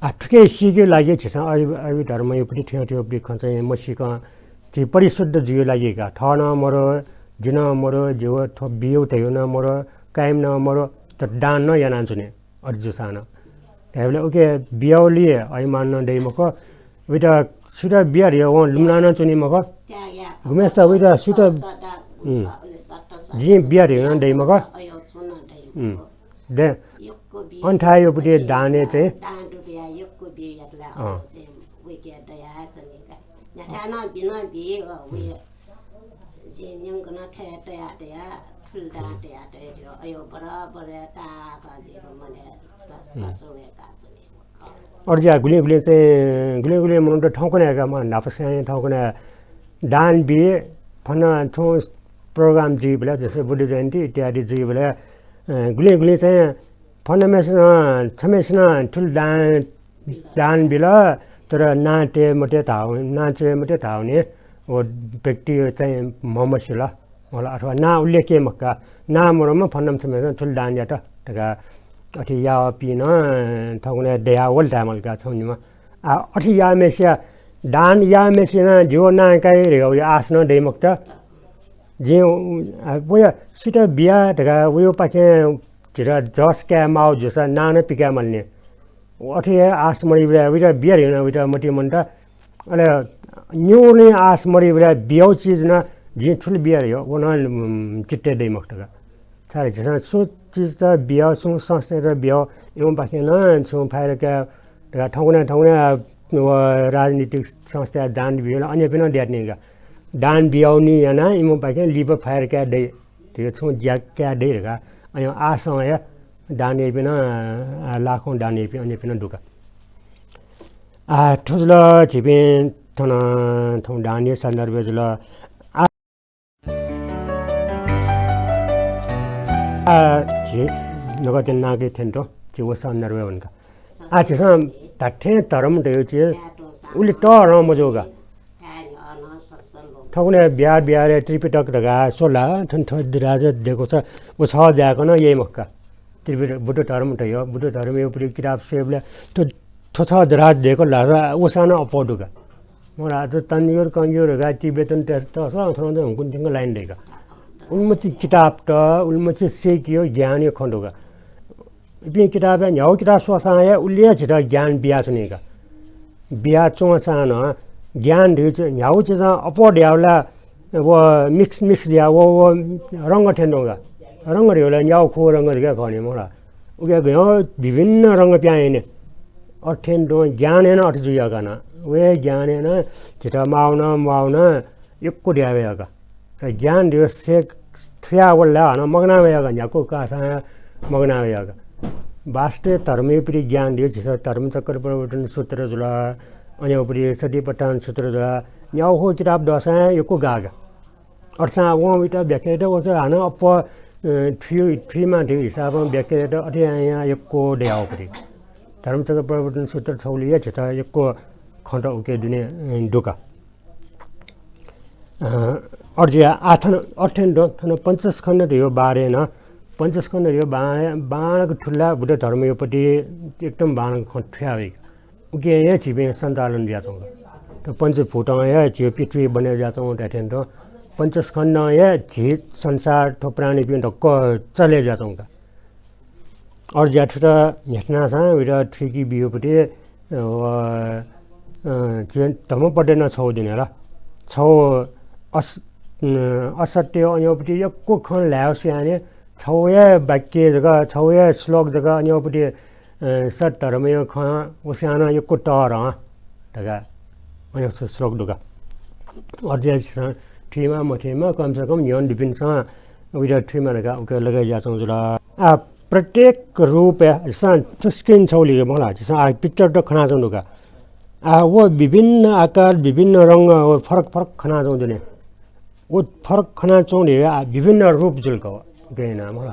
आ, थुकी सीकेगु लागि झीसं अभि-, अभिधर्मयागु पति थ्यंथ्यंगु पति खँ चाहिँ मसीकं झी परिशुद्ध जुइगु लागि का। थः नं मरु, जि नं मरु, जिगु थ्व बियागु धयागु नं मरु, काय्म्ह नं मरु, तर दान नं यानाच्वनी। अथे जूसां नं धायेबलय् उकी बियागुलिं अभिमान नं दइ मखु। वइत सुइत बिया धयागु वं लुमना नं च्वनी मखु। गुम्हेसित वइत सुइत, उम्, जिं बिया धयागु नं दइ मखु। उम्, दे, अन थाय् यःगु पति दानय् चाहिँ, अँ। न्ह्याथाय् नं बी नं बी, व, उम्। वया जिं न्यंकनं थय् तया तया, थुलि दां तया तया, अयो बराबर ताक जिगु मनय् प्रस-, हम्म। प्रसंग वय्काच्वनी। अथे जुयाः गुलिं गुलिं चाहिँ, गुलिं गुलिं मनूत थौंकन्हय् का, म न्हापा स्वयां थौंकन्हय् दान बी, फन छुं program जुइबलय्, जस्तै बुद्ध जयन्ती इत्यादि जुइबलय्, अ, गुलिं गुलिं चाहिँ फनम्हेसिनं, छम्हेसिनं थुलि दान दान बिल, तर नां तये मते धाःगु, नां च्वये मते धाःगु नि, व व्यक्ति चाहिँ म्हमसिल, होला, अथवा नां उल्लेख याये मखु का, नां मदुम्ह फलाना छम्हेसिनं थुलि दान यात धकाः अथे याःपिं नं थौंकन्हय् दयावल धायेमाल का छम्ह निम्ह। आ, अथे याःम्हेसिया, दान याःम्हेसिनं जिगु नां काइ धकाः वया आश नं दइ मखुत। जिं, आ, वया सुइत बिया धकाः वयापाखें झीत जस काये माःगु जूसा नां नं पिकाये माल नि। अथे हे आश मदइबलय् वइत बिया धयागु नं वइत मतिइ मन्त। अले निगुलिं आश मदइबलय् बियागु चिज नं जिं थुलि बिया धयागु व नं, उम्, चित्तय् दइ मखुत का। छाय् झीसं सुं चिजत बियागु, सुं संस्थायात बियागु, इमिपाखें नं छुं फाइदा काये धकाः थौंकन्हय्, थौंकन्हय्, आ, व राजनीतिक संस्थाय् दान बियागु ला अज्याःपिं नं दयातनी का। दान बियागुलिं यानाः इमिपाखें लिपा फाइदा काये दइ। धयागु छुं ज्या काये दइ धकाः अज्याःगु आशं हे दान याइपिं नं, आ, लाखौं दान याइपिं अज्याःपिं नं दु का। आ, थ्व जुल झीपिं थन थौं दानया सन्दर्भय् जुल। आ, आ, झी नकतिनि नांके थ्यंतुं झी व सन्दर्भय् वंका। आ, झीसं धात्थें धर्म धयागु चिज उलि तःधं मजूगु का। थौंकन्हय् बिहार, बिहारय् त्रिपिटक धकाः स्वला, थन थ्व दराज दय्‌कूसा व छगः जाय्‌कं नं याइ मखु का। त्रिपिटक, बुद्ध धर्म धयागु, बुद्ध धर्मया उपरि किताब स्वयेबलय् थ्व, थ्व छगः दराज दय्‌कल धाःसा वसां नं अप्वः दु का। मखु ला, अथे तंजुर कंजुर धकाः तिब्बतय् तसकं थन हुंकूगु थ्यंक लाइन दइ का। उलिमछि किताबत, उलिमछि सय्‌केगु ज्ञानया खँ दु का। इपिं किताबय् न्ह्यागु किताब स्वःसां हे उलि हे झीत ज्ञान बियाच्वनी का। बियाच्वंसां नं ज्ञान धयागु चिज, न्ह्यागु चिजं अप्वः धयाबलय् व mix mix जुयाः व, व रंग थें तुं का। रंग धयाबलय् न्ह्यागु खः रंग धकाः खः नि, मखु ला। उकिया गय् विभिन्न रंग पिहां हने। अथे थें तुं ज्ञानय् नं अथे जुइगु का नं। व हे ज्ञानय् नं झीत माःगु नं म्वाःगु नं यक्व दया वय्‌गु का। ज्ञान धयागु सय् थुयाः वल ला हानं मगाना वय्‌गु का, न्ह्याक्व काःसां मगाना वय्‌गु का। वास्तवय् धर्मया उपरि ज्ञान धयागु झीसं धर्मचक्र प्रवर्तन सूत्र जुल, अनया उपरि सतिपट्ठान सूत्र जुल, न्ह्यागु खः किताब दःसां यक्व गाः का। अथेसां वं वइत व्याख्या यात, व त हानं अप्वः, अ, थुइ, थुइमा धयागु हिसाबं व्याख्या यात, अथे यां यां यक्व दयावः पति। धर्मचक्र प्रवर्तन सूत्र छगुलिइ हे झीत यक्व खँत उकी दुने, अ, दु का। अ, अथे जुयाः आः थन अथे थें तुं थन पञ्चस्कन्ध धयागु बारे नं, पञ्चस्कन्ध धयागु बां-, बांलाक थुल ला बुद्ध धर्मया पति एकदम बांलाक खँ थुया वइ। उकिं हे झीपिं सञ्चालन जुयाच्वंगु। थ्व पञ्चभूतं हे झीगु पृथ्वी बने जुयाच्वंगु धाये थें तुं पञ्चस्कन्धं हे झी संसार थ्व प्राणीपिं दक्व चले जुयाच्वंगु का। अथे जुयाः थुइत न्ह्याथनासां वइत थुइके ब्यूगु पति, अ, व, अ, झी धम्मपदय् नं छगू दु नि ला। छगू अस-, अ, असत्य अनया पति यक्व खँ ल्हायेगु स्वयां नि छगू हे वाक्य जक, छगू हे श्लोक जक अनया पति, अ, सद्धर्मया खँ वस्यां नं यक्व तःधं धकाः अनया श्लोक दु का। अथे जुयाः झीसं थुइमा मथुइमा कम से कम न्ह्यःने दुपिन्सं वइत थुइमा धकाः उकी लगे जुयाच्वंगु जुल। आ, प्रत्येक रूपय् झीसं थ्व screen छगुलिइ मखु ला, झीसं आ picture त खनाच्वंगु दु का। आ, व विभिन्न आकार, विभिन्न रंग, व फरक फरक खनाच्वंगु दु नि। व फरक खनाच्वंगु धयागु आ विभिन्न रूप जुल का व, गय् यानाः मखु ला।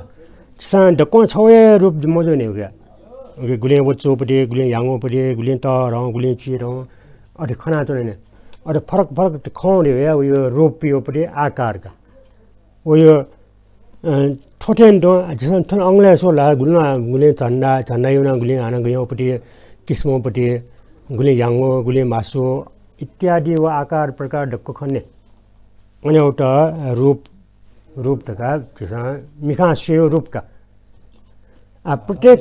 झीसं दक्वं छगू हे रूप मजू नि उकी। उकी गुलिं वचुपति, गुलिं ह्याउँगुपति, गुलिं तःधं, गुलिं चिधं, अथे खनाच्वने नि। अथे फरक फरक खं धयागु वया रूपया पति आकार का। वया, अ, थ्व थें तुं झीसं थन अंगलय् स्वल ला, गुलिं, गुलिं झन्डा, झन्डाया नं गुलिं हानं गय् याउँपति, किसिमपति, गुलिं ह्याउँगु, गुलिं म्हासु इत्यादि व आकार प्रकार दक्व खने। अनयात रूप, रूप धकाः झीसं मिखां स्वयेगु रूप का। आ, प्रत्येक,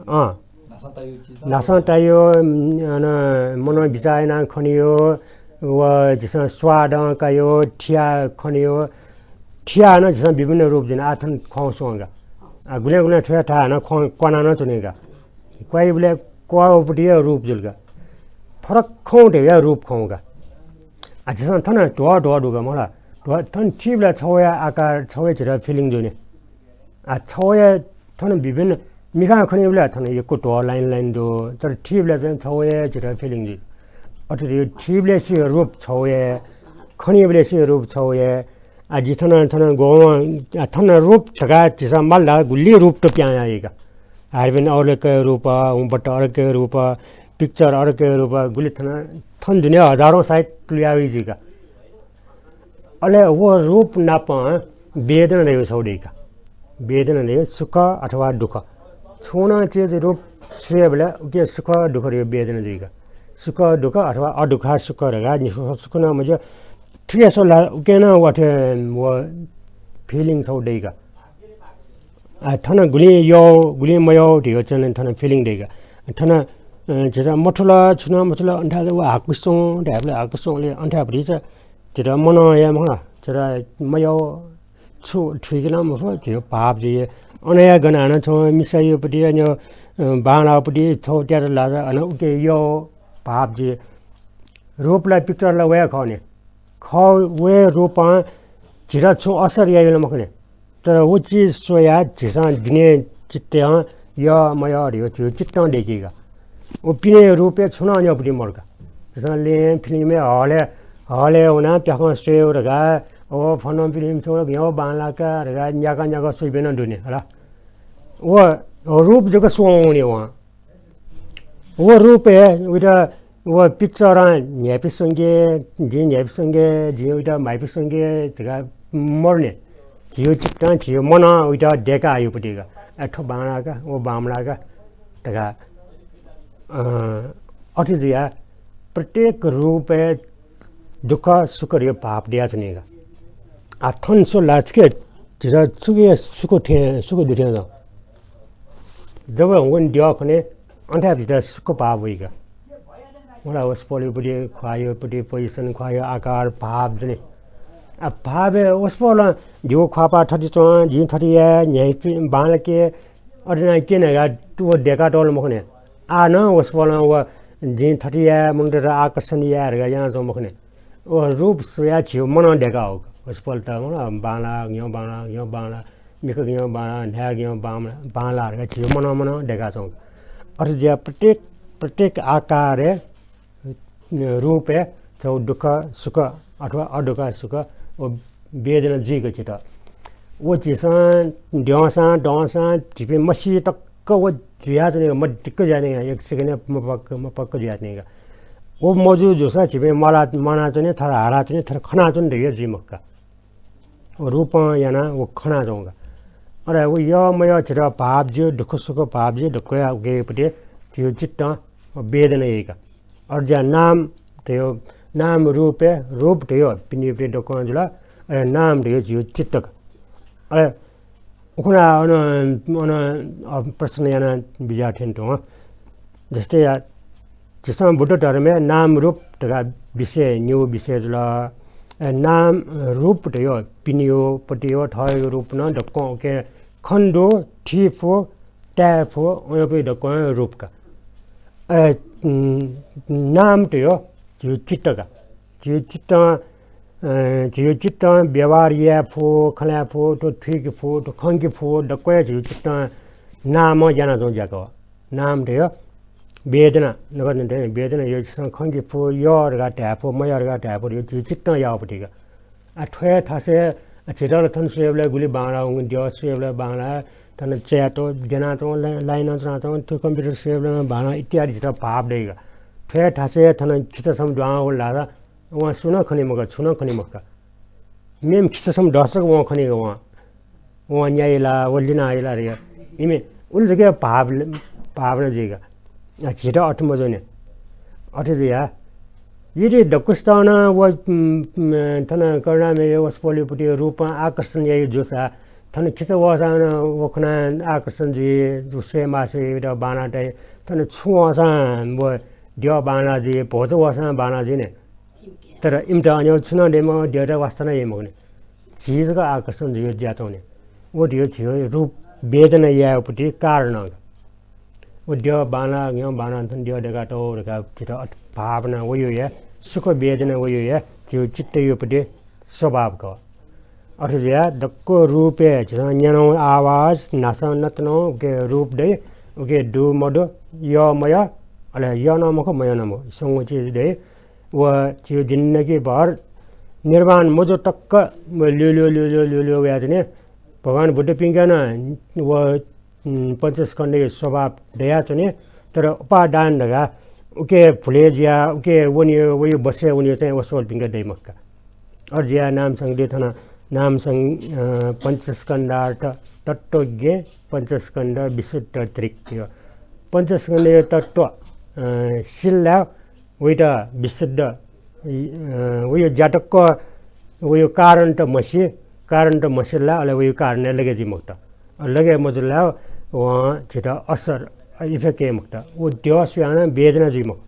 अँ, न्हासं ताइयो, अन मनं बिचाः यानाः खनेयो, व झीसं स्वादं कायो, थियाः खनेयो, थियाः नं झीसं विभिन्न रूप जुइ नि। आः थन खं स्वं का। आ, गुलें गुलें थ्व थाय् हानं खं क्वाना नं च्वनी का। क्वाइबलय् क्वाःगुपति हे रूप जुल का। फरक खं धयागु रूप खं का। आ, झीसं थन ध्वः ध्वः दु का मखु ला। ध्वः थन थीबलय् छगू हे आकार, छगू हे झीत feeling जुइ नि। आ, छगू हे थन विभिन्न मिखां खनीबलय् थन यक्व ध्वः line line दु, तर थीबलय् चाहिँ छगू हे झीत feeling जुइ। अथे थीबलय् स्वयेगु रूप छगू हे, खनीबलय् स्वयेगु रूप छगू हे। आ, झी थन, थन गौं, आ, थन रूप धकाः झीसं माल ला गुलि रूप त पिहां याइ का। हारिपिं अरके रूप, हुंबट्ट अरके रूप, picture अरके रूप, गुलि थन, थन दुने हजारौं साइत लुया वइ जुइ का। अले व रूप नाप वेदना धयागु छगू दइ का। वेदना धयागु सुख अथवा दुःख। छुं नं चिज रूप स्वयेबलय् उकी सुख दुःख धयागु वेदना जुइ का। सुख दुःख अथवा अदुःख सुख धकाः नि सुख नं मज्यू। थुकी स्वल ला उकी नं व अथे व feeling छगू दइ का। आ, थन गुलिं यः, गुलिं मयः धयागु चाहिँ थन feeling दइ का। थन, अ, झीसं मथुल, छुं नं मथुल, अन थाय् व हाकुस्वं धायेबलय् हाकुस्वं ले अन थाय् भतिचा झीत मनं याये मखु ला, झीत मयः, छु थुइके नं मफु, झीगु भाव जुइ। अन हे गनं हानं छुं मिसायापट्टि, अन, अ, बांलाःपट्टि छगू त्यात लाःसा हानं उकी यः भाव जुइ। रूप ला picture ला वया खः नि। खः, व रूपं झीत छुं असर याइगु ला मखु नि। तर व चिज स्वयाः झीसं दिने चित्तं यः मयः धयागु झीगु चित्तं दय्‌की का। व पिने रूपय् छुं नं न्यःपुटी मरु का। झीसं लँय् फिल्मय् हलय्, हलय् वनाः प्याखं स्वयेगु धकाः, व फनं फिल्म छ्वल, भिंगु बांलाक धकाः न्याका न्याका स्वइपिं नं दु नि, हला। व रूप जक स्वंगु नि वं। व रूपय् उइत व पिक्चरं न्ह्याइपुसे च्वंके, जिं न्ह्याइपुसे च्वंके, जिं उइत म्हाइपुसे च्वंके धकाः मरु नि। झीगु चित्तं, झीगु मनं उइत दय्काः हइगु पति का। अ, थ्व बांलाक, व बांमलाक धकाः, अ, अथे जुयाः प्रत्येक रूपय् दुःख सुख धइगु भाव दयाच्वनी का। आ, थन स्व ला छुके, झीत छुके सुख थें, सुख दु थें च्वं। जब वं द्यः खने, अन थाय् झीत सुख भाव वइ का। मला वसपोलया पति, ख्वाःया पति, position, ख्वाःया आकार, भाव जुइ नि। आ, भावय् वसपोलं जिगु ख्वाःपाः थथे च्वं, जिं थथे याये, न्ह्याइपुसे बांलाके, अथे यानाः क्यने धकाः व दय्कातःगु मखु नि। आः नं वसपोलं व जिं थथे याये, मनूतय्त आकर्षण याये धकाः यानाच्वंगु मखु नि। व रूप स्वयाः झीगु मनं दय्काः हःगु। वसपोलत, मला, बांला, भिंगु बांला, भिंगु बांला, मिखा भिंगु बांला, न्हाय् भिंगु बांला, बांला धकाः झीगु मनं मनं दय्काच्वंगु। अथे जुयाः प्रत्येक, प्रत्येक आकारय्, रूपय् झीगु दुःख, सुख अथवा अदुःख, सुख, व वेदना जुइगु झीत। व झीसं द्यंसां, दंसां, झीपिं मसी तक व जुयाच्वनी का, मदिक्क जुयाच्वनी का, एक सेकेन्डय् मपक्क, मपक्क जुयाच्वनी का। व मजू जूसा झीपिं मला, म्वानाच्वनी, थथे हालाच्वनी, थथे खनाच्वनी धइगु जुइ मखु का। व रूपं यानाः व खनाच्वंगु का। अले व यः मयः झीत भाव ज्यू, दुःख सुख भाव ज्यू, दक्वया उके पति झीगु चित्तं वेदना याइ का। अथे जुयाः नाम धइगु, नाम रूपय्, रूप धइगु पिने पति दक्वं जुल, अले नाम धइगु झीगु चित्त का। अले उखुन्हु अन, अन, अ, प्रश्न याना बिज्याः थें तुं। जस्तै या, झीसं बुद्ध धर्मय् नाम रूप धकाः विषय, निगू विषय जुल। अ, नाम रूप धइगु पिनेगु, पतिगु, थःगु रूप नं दक्वं उके खने दु, थी फु, ताये फु, वयापिं दक्वं रूप का। अ, उम्, नाम धइगु झीगु चित्त का। झीगु चित्तं अ, झीगु चित्तं व्यवहार याये फु, खँ ल्हाये फु, थ्व थुइके फु, थ्व खंके फु, दक्वया झीगु चित्तं नामं यानाच्वंगु ज्या का। नाम धइगु वेदना, नकतिनि धइगु वेदना, यो झीसं खंके फु, यः धकाः धाये फु, मयः धकाः धाये फु, यो झीगु चित्तं याःगु पति का। आ, थ्व हे थासय्, आ, झीत ला थन स्वयेबलय् गुलि बांलाः वंगु, द्यः स्वयेबलय् बांलाः, थन च्याय् त्वः, द्यनाच्वं, ला-, लाइनं च्वनाच्वं, थ्व computer स्वयेबलय् नं बांलाः इत्यादि झीत भाव दइ का। थ्व हे थासय् थन खिचाछम्ह दुहां वल धाःसा वं सुं नं खनी मखु, छुं नं खनी मखु का। मेम्ह खिचाछम्ह दःसा जक वं खनी का वं। वं न्याइ ला, व लिनाइ ला धइगु। इमि उलि जक भाव, भावना जुइ का। आ, झीत अथे मजूनि। अथे जुयाः यदि दक्वसितं नं व, उम्, उम्, थन करुणामय वसपोलया पति रूपं आकर्षण याइ जूसा, थन खिचा वःसां नं व खनाः आकर्षण जुइ, व स्वये मास्ति, बांलाः तइ। थन छुं वःसां व द्यः बांलाः जुइ, भचा वःसां बांलाः जुइ नि। तर इमित अन छुं नं दइ मखु, द्यःत वास्ता नं याइ मखु नि। झी जक आकर्षण जुइ जुयाच्वं नि। व धइगु झीगु रूप वेदना यायेगु पति कारण का। व द्यः बांलाः, भिंगु बांलाः, थन द्यः दय्कातःगु धकाः झीत अथे भावना वइगु हे, सुख वेदना वइगु हे झीगु चित्तया पति स्वभाव खः। अथे जुयाः दक्व रूपय् झीसं न्यनागु आवाज, न्हासं नतनागु उके रूप दइ, उके दु मदु, यः मयः, अले यः नं मखु, मयः नं मखु, स्वंगू चिज दइ। व झीगु जिन्दगीभर निर्वाण मजू तक व ल्यूल्यू, ल्यूल्यू, ल्यूल्यू वयाच्वनी। भगवान बुद्धपिंके नं व, उम्, पञ्चस्कन्धया स्वभाव दयाच्वनी, तर उपादान धकाः उके भुले जुयाः उके वनेगु, वइ बसय् वनेगु चाहिँ वसपोलपिंके दइ मखु का। अथे जुयाः नामसंगति थन नामसं-, अ, पञ्चस्कन्धार्थ तत्त्वज्ञ, पञ्चस्कन्ध विशुद्ध दृक्। पञ्चस्कन्धया तत्त्व, अ, सिल धाःसा वइत विशुद्ध, अ, वइ ज्या तक, वइ कारणत म्हसी, कारणत म्हसिल धाःसा अले वइ कारणय् लगे जुइ मखुत। लगे मजुल धाःसा वं झीत असर, effect याइ मखुत। व द्यः स्वयां नं वेदना जुइ मखु।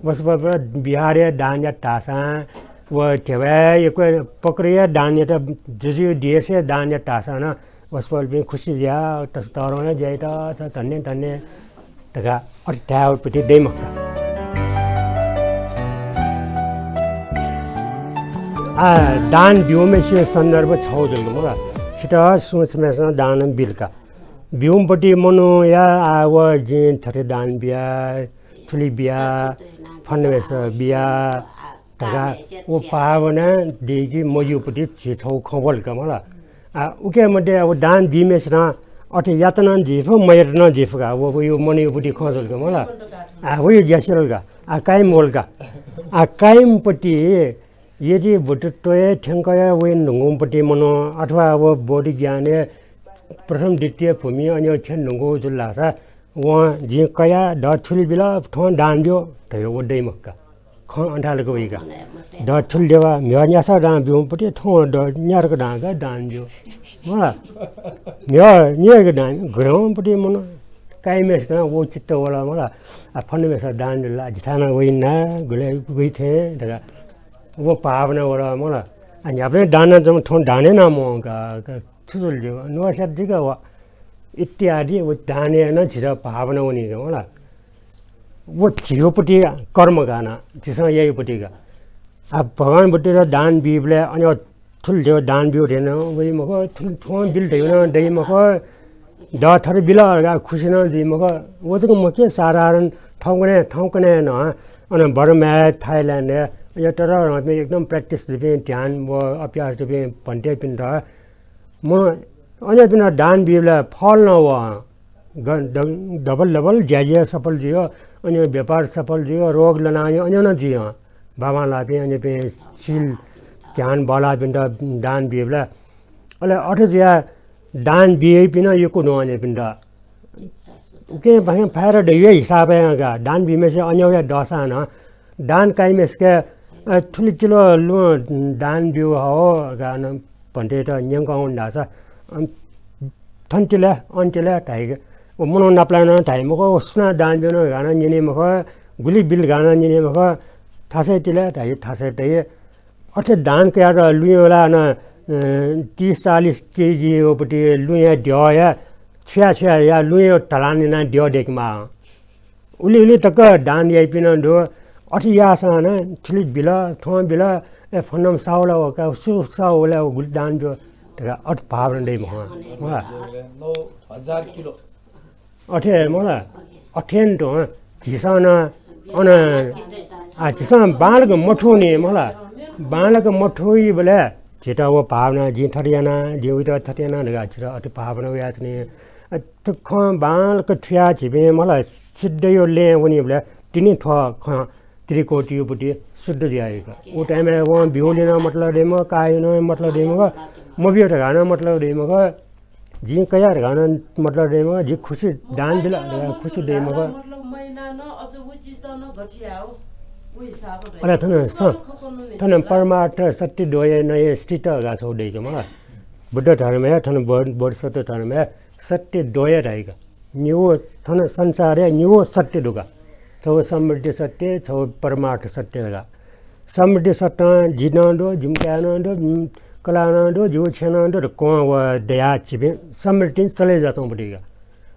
वसपोलपिं विहारय् दान यात धाःसां, व ध्यबाय् यक्व पकरय् दान यात, जुजुया देशय् दान यात धाःसां नं वसपोलपिं खुसी जुयाः तसकं तःधंगु हे ज्या यात, धन्य धन्य धकाः अथे धायेगु पति दइ मखु का। आ, दान ब्यूम्हय्सिया सन्दर्भ छगू जुल का मला। छित सुं छम्हय्सं दान बिल का। ब्यूम्ह पति मनूया, आ, व जिं थथे दान बिया, थुलि बिया, फन्नमेस बिया धकाः व भावना दय्‌के मज्यूपट्टि झी छगू खँ वल का मला। आ, उके मध्ये अब दान बीम्हेसिनं अथे यात नं जुइ फु, मयात नं जुइ फु का। व, व यो मनयापट्टि खँ जुल का मला। आ, व यो ज्यासिल का। आ, कायम वल का। आ, कायमपट्टि यदि भूतत्वय् थ्यंकया वये धुंकूपट्टि मनू अथवा व बोधि ज्ञानय् प्रथम, द्वितीय भूमि अन थ्यने धुंकू जुल धाःसा वं जिं कया, द थुलि बिल, थौं दान ब्यु धयो व दइ मखु का। खँ अथालक वइ का। द थुलि देवा, म्ह्यः न्यासः दां ब्यूपट्टि थौं द न्यारक दां का दान ब्यु। मला। म्ह्यः न्यारक दां, घ्रेंपट्टि मनू कायमय्‌सिनं व चित्त वल मला। आ, फन्नमेसं दान बिल, आ, जिथाय् नं वइ ना, गुले वइ थें धकाः व भावना वल मला। आ, न्ह्याबलें दान नं जम थौं दान याना मवं का, का, छु जुल ज्यू, नुगः स्यात जुइ का व इत्यादि व दानय् नं झीत भावना वनी का मला। व झीयोपट्टि कर्म का ना, झीसं याइयोपट्टि का। आ, भगवानपट्टि दान बीबलय् अन थुलि देव दान ब्यु धयो नं वइ मखु, थुलि थौं बिल धयो नं दइ मखु, द थथे बिल धकाः खुसी नं जुइ मखु। व जक मखु, साधारण थौंकन्हय्, थौंकन्हय् नं अन बर्माय्, थाइल्याण्डय्, अन ततःधंपिं एकदम practice दुपिं, ध्यान व अभ्यास दुपिं भन्तेपिन्त म अनयापिन्त दान बीबलय् फल नं वः। ग-, द-, double double ज्याझ्या सफल जुइ, अन व्यापार सफल जुइ, रोग लना अन नं जुइ। बांबांलाःपिं अनयापिं शील ध्यान बल्लाःपिन्त दान बीबलय्। अले अथे जुयाः दान बीपिं नं यक्व दु अनयापिन्त। उकिं बाहेक फायदा दइगु हिसाबय् का दान बीम्हेसित अन वया दःसां नं दान काइम्हेसिके, अ, थुलि किलो लुँ दान ब्यु हः का नं भन्तेत न्यंकं वं धाःसा, अन थन तिले, अन तिले धाइके। व मनू नापलाः नं धाइ मखु, व सुनां दान ब्यु नं धकाः नं न्यनी मखु, गुलि बिल धकाः नं न्यनी मखु, थासय् तिले धाइ, थासय् तइ। अथे दान कयात लुँया ला अन, अ, तीस चालिस केजी वःपट्टि लुँया द्यःया छुया छुया या लुँया ढलान यानाः द्यः दय्केमाः। उलि उलि तक दान याइपिं नं दु। अथे याःसां नं थुलि बिल, थौं बिल, ए, फन्नम्ह साहुला व का, सु साहुला व गुलि दान ब्यु धकाः अथे भावना दइ मखु। मला। नौ हजार किलो। अथे हे मला, अथें तुं झीसं नं अन, आ, झीसं बांलाक मथूनि मला, बांलाक मथूइबलय् झीत व भावना, जिं थथे याना, जिं उइत थथे याना धकाः झीत अथे भावना वयाच्वनी। अ, थ्व खँ बांलाक थुयाः झीपिं मला सिद्धयो लँय् वनीबलय् तिनि थ्व खँ त्रिकोटियोपट्टि शुद्ध जुयाः वइ का। उ time-य् वं ब्यूलिं नं मतलब दइ मखु, कायेनं मतलब दइ मखु, मब्यू धकाः नं मतलब दइ मखु, जिं कया धकाः नं मतलब दइ मखु, जि खुसी दान बिल धकाः खुसी दइ मखु। मतलब महिना नं अझ उ चिज नं घटिया हो, उ हिसाब दइ। अले थन स-, थन परमार्थ सत्य द्वयेन स्थितः धकाः छगू दइ का मला। बुद्ध धर्मय् थन बोध-, बोधिसत्व धर्मय् सत्य द्वय धाइ का। निगू थन संसारय् निगू सत्य दु का। छगू समृद्धि सत्य, छगू परमार्थ सत्य धकाः। समृद्धि सत्यं जि नं दु, जिमि काय् नं दु, जिमि कलाः नं दु, जिगु छेँ नं दु धकाः व दयाः झीपिं समृद्धिं चले जुयाच्वंपट्टि का।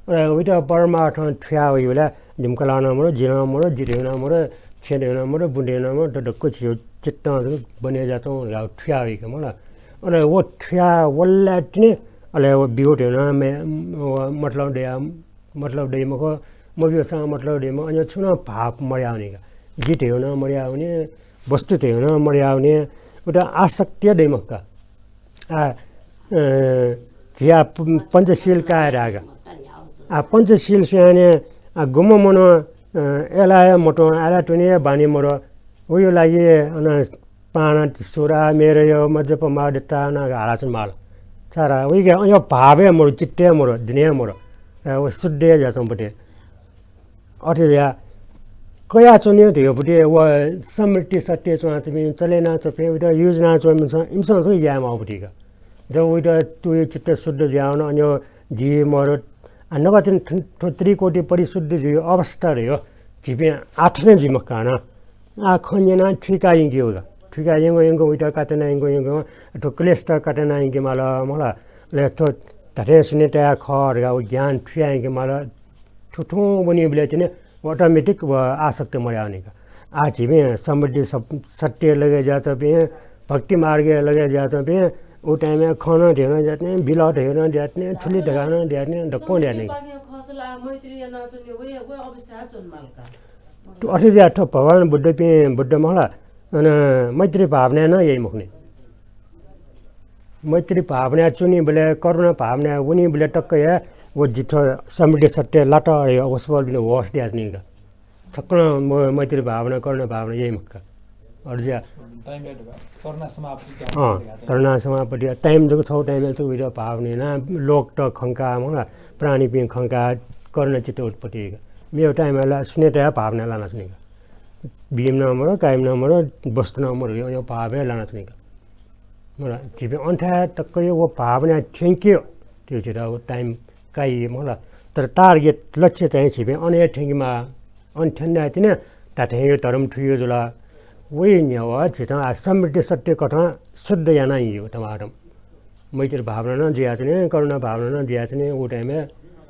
अले उइत परमार्थं थुयाः वइबलय् जिमि कलाः नं मदु, जि नं मदु, जि धइगु नं मदु, छेँ धइगु नं मदु, बुँ धइगु नं मदु, दक्व झीगु चित्तं जक बने जुयाच्वं धकाः थुयाः वइ का मला। अले व थुयाः वलय् तिनि अले व ब्यू धइगु नं मे-, व मतलब दया मतलब दइ मखु, मब्यूसां मतलब दइ मखु, अन छुं नं भाव मदयावनी का। जि धइगु नं मदयावनी, वस्तु धइगु नं मदयावनी, उत आसक्ति दइ मखु का। आ, अ, झिया प-, पञ्चशील काये धाय् का। आ, पञ्चशील स्वयाने, आ, गुम्ह मनू, अ, अय्‌लाः हे मत्वं, अय्‌लाः त्वने हे बानी मदु। उकिया लागि अन पान, सुरा, मद्यप, मादकता नं हालाच्वने माल। छाय्‌धाःसा उइके अन भाव हे मदु, चित्त हे मदु, दुने हे मदु। अ, व शुद्ध हे जुयाच्वंपट्टि। अथे जुयाः कयाच्वने धइगुपट्टि व समृद्धि सत्य च्वनाच्वंपिं, चले यानाच्वंपिं, उइत use यानाच्वंपिन्सं, इमिसं जक याये माःगुपट्टि का। जब उइत तुइ चित्त शुद्ध जुयावन, अन जि मदु, आ, नकतिनि थ्व त्रिकोटि परिशुद्ध जुइगु अवस्था धइगु झीपिं आः थन जुइ मखु का नं। आ, खँ न्यनाः थुइका यंके वइ का। थुइका यंक यंक उइत काटे याना यंक यंक थ्व क्लेशत काटे याना यंके माल मला। अले थ्व धात्थें सुने तया खः धकाः व ज्ञान थुया यंके माल। थुथुं वनीबलय् तिनि व automatic व आसक्ति मदयावनी का। आ, झीपिं समृद्धि सप-, सत्य लगय् जुयाच्वंपिं, भक्ति मार्गय् लगय् जुयाच्वंपिं, उ time-य् खँ नं धयावन दयाच्वनी, बिल धयावन दयाच्वनी, थुलि धकाः नं दयाच्वनी, दक्वं दयाच्वनी। खँसल आ, मैत्री यानाच्वनी, व, व अवस्थाय् च्वने माल का। अथे जुयाः थ्व भगवान बुद्धपिं, बुद्ध महला, अन मैत्री भावनाय् नं याइ मखुनि। मैत्री भावनाय् च्वनीबलय्, करुणा भावनाय् वनीबलय् तक्क हे व जिथ्व समृद्धि सत्य लात हे अवस्थापिं होस दयाच्वनीगु। छक्कं नं म-, मैत्री भावना, करुणा भावना याइ मखु का। अथे जुयाः time यात का। करुणा समापत्ति time अँ, यात का। करुणा समापत्ति time जक छौ time यात उइर भावना याना लोकत खंका, महला, प्राणीपिं खंका, करुणा चित्त उत्पत्ति याइ का। मेव time याला सुनेत हे भावना लाना च्वनी का। भीम नं मरु, कायम नं मरु, वस्तु नं मरु, यो, यो भाव हे लाना च्वनी का। मला, झीपिं अन्थाय् तक्क यो व भावना थ्यंके, त्यो झीत व time काइ, मला। तर target लक्ष्य चाहिँ झीपिं अन हे थ्यंकेमाः, अन थ्यंदा तिनि धात्थें यो धर्म थुइयो जुल। वइ न्ह्यः झीत आ समृद्धि सत्य कथं शुद्ध याना यो धर्माधर्म। मैत्री भावना नं जुयाच्वनी, करुणा भावना नं जुयाच्वनी, उ time-य्।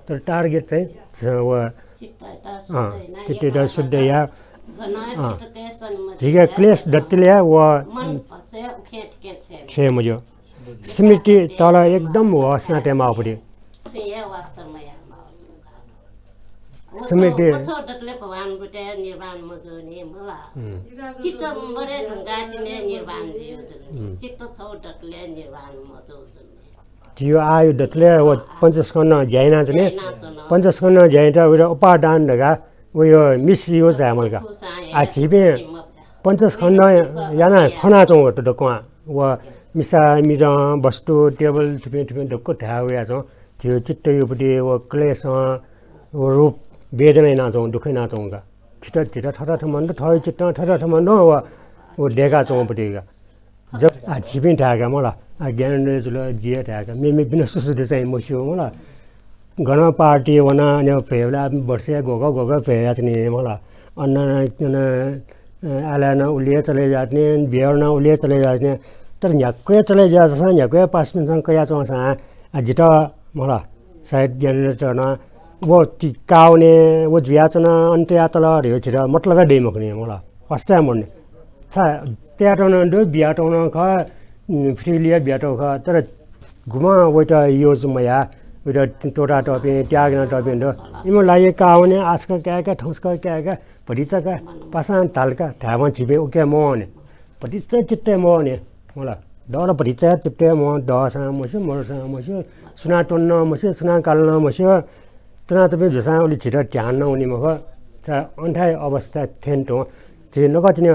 तर target चाहिँ झ-, व, चित्तयात अँ, शुद्ध याना, चित्तयात यक्व शुद्ध याना, या। गनं अँ। छितके सन मछि झीके या। क्लेश दतले या व मन भचा उखें थिके छे। छे मज्यू। स्मृति तल एकदम होसना तेमा उपरि। छुइया वास्तवमा या। स्मृति। व छौ दतले भगवान बुटे निर्वाण मजूनि मला। हम्म। चित्त मरे ढुंगा तिने निर्वाण जियो जुनि। हम्म। चित्त छौ दतले निर्वाण मजू जुनि। जियो आयु दतले व पञ्चस्कन्ध ज्याइना जुनि। ज्याइना जुनि। पञ्चस्कन्ध ज्याइना उइर उपादान धका व यो misuse हे मल्का। आ झीपिं पञ्चस्कन्ध याना खना च्वं त दक्वं। व मिसा मिजं वस्तु table थुपिं थुपिं दक्व धाये वया च्वं। झियो चित्त यो पति व क्लेशं व रूप वेदना याना च्वं, दुःख याना च्वं का। झीत, झीत थथथमन दु, थःयो चित्तं थथथमन दु, व, व देका च्वं पति का। जब, आ, झीपिं धायेका मला, आ, ज्ञानेन्द्र जुल, जिया धायेका, मे, मे बिना सुसुदे चाहिँ मस्यू मला। गन party वना, न्यौ भेला, वर्षया गोगा, गोगा भेया चाहिँ नि मला। अन्न, अन्न, अ, आलाय् नं उलिया चले जात नि, बियर नं उलिया चले जात नि। तर न्ह्याक्वया चले जात सा, न्ह्याक्वया पासपिन्सं कया च्वं सा, आ, जित मला। सायद ज्ञानेन्द्र नं व ति काउने, व जुयाच्वन, अन्त यातल, रे छिर मतलब दइ मखुनि मला। वास्तव मने। सा, त्याटन दु, बियाटन ख, उम्, freely बियाटो ख, तर गुमा वइत use मया, वइत तोता तपिं, त्यागना तपिं दु। इमो लागि काउने, आस्क काय्का, थौस्क काय्का, भतिचाका, पासां धालका, धायेवं झीपिं उके मवने। भतिचा चित्तय् मवने, मला। दःर भतिचा चित्तय् मवं, दःसां मस्यू, मरुसां मस्यू, सुनां त्वन्नं मस्यू, सुनां कालनं मस्यू, त्वनातपिं जुसां उलि झीत ध्यान नं वनी मखु। तर अन्थाय् अवस्था थ्यन तुं, झी नकतिनि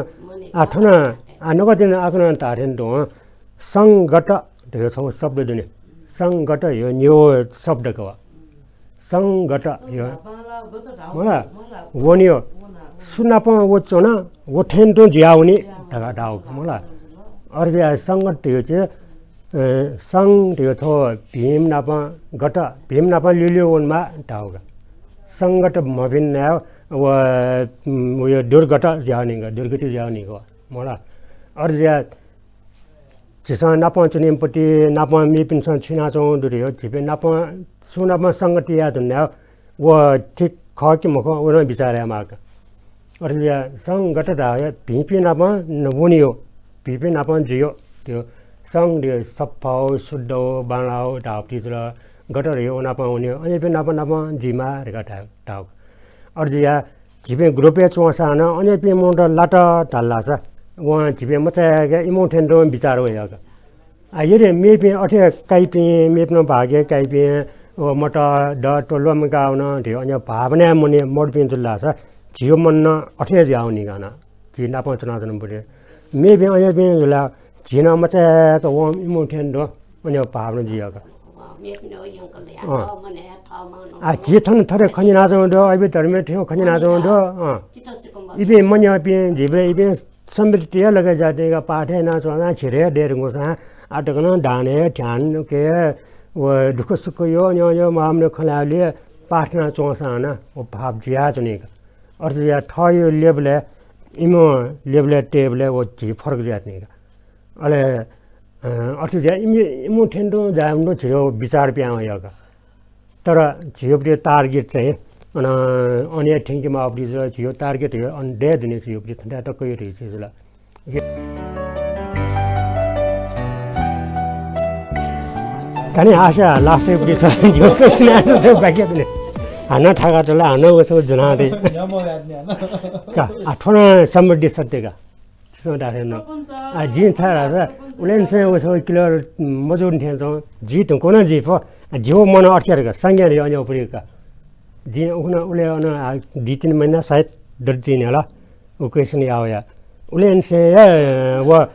आ थन, आ नकतिनि आकनं धाः थ्यन तुं, संगत धयो छौ शब्द दुनि। संगत यो न्यो शब्द कवा। संगत यो, मला, वन्यो, सुनापं व च्वन, व थें तुं जुयावनी धका धाउ, मला। अथे जुया संगत यो चाहिँ, अ, सं यो थो भीम नापं गत, भीम नापं ल्यूल्यू वनमा धाउ का। संगत मभिन नाय व, उम्, यो दुर्गत जुयावनी का, दुर्गति जुयावनी का, मला। अथे जुया झीसं नापं च्वनीपति नापं मेपिन्सं छु यानाच्वं दु रे हो, झीपिं नापं सुं नापं संगति याये धुन धाये, व ठीक खः कि मखु, व नं बिचाः याये माःका। अथे जुया संगत धाये भिंपिं नापं न वनियो, भिंपिं नापं जुयो, त्यो सं दियो सफा हो, शुद्ध हो, बांला हो धाःपति जुल, गत रे हो नापं वनियो, अनेपिं नापं नापं जुइमा धकाः धाये, धाउ। अथे जुया झीपिं group-य् च्वंसां नं अनेपिं मनूत लात धाल धाःसा वं झीपिं मचायेक इमं थें तुं बिचाः वय् का। आ, यदि मेपिं अथे काइपिं, मेपिं भागय् काइपिं, व मत, द, त्वल्वम गाउन धयो अन्य भावनाय् मने मदुपिं जुल धाःसा झीयो मन नं अथे जुयावनी का नं। झी नापं च्वनाच्वनाबलय् मेपिं अनेपिं जुल झी नं मचायेक वं इमं थें तुं अन्य भावना जुया का। अँ। आ, झी थन थथे खँ न्यनाच्वं दु, अबि धर्मय् थ्यं खँ न्यनाच्वं दु, अँ। इपिं मन्यंपिं झीबलय् इपिं समृद्धि हे लगे जातिका पाठे यानाच्वंसां झिरे दय् धुंकूसां आ तक नं दान हे, ध्यान के, व दुःख सुख यो, न्यं यो मामले खँ ल्हायेबलय् पाठ यानाच्वंसां नं व भाव जुयाच्वनी का। अथे जुया थःयो level-य्, इमं level-य् तयेबलय् व झी फरक जुयाच्वनी का। अले, अ, अथे जुया इमि-, इमं थें तुं जायेमं तुं झीयो बिचाः पिहां वया का। तर झीयोपति target चाहिँ, अन, अन हे थ्यंके माःपति जुल, झीयो target हे अन दये धुने झीयोपति थन्थाय् तक्क हे धुइ जुल। कने आशा last-य् पति छ, यो प्रश्न आन्सर छ, वाक्य धुने। हानं थाका तला, हानं वसः जुना दे। न्ह्यः मवयाच्वनी हानं। का, आ, थ्व नं समृद्धि सत्य का। छिसं धाःथें नं। प्रपञ्च, आ, जिं थाय् धाःसा, प्रपञ्च। उलेन्सं वसः किलो मजूनि थें च्वं। जि धुंकूनं जि फो, आ, जिगु मन अथे का, संज्ञा रे अन्य उपरि का। जिं उखुन्हु उले अन, आ, दुई तीन महिना सायद दत जिं न्ह्याला। उ question याः वया। उलेन्सं या, व, अ,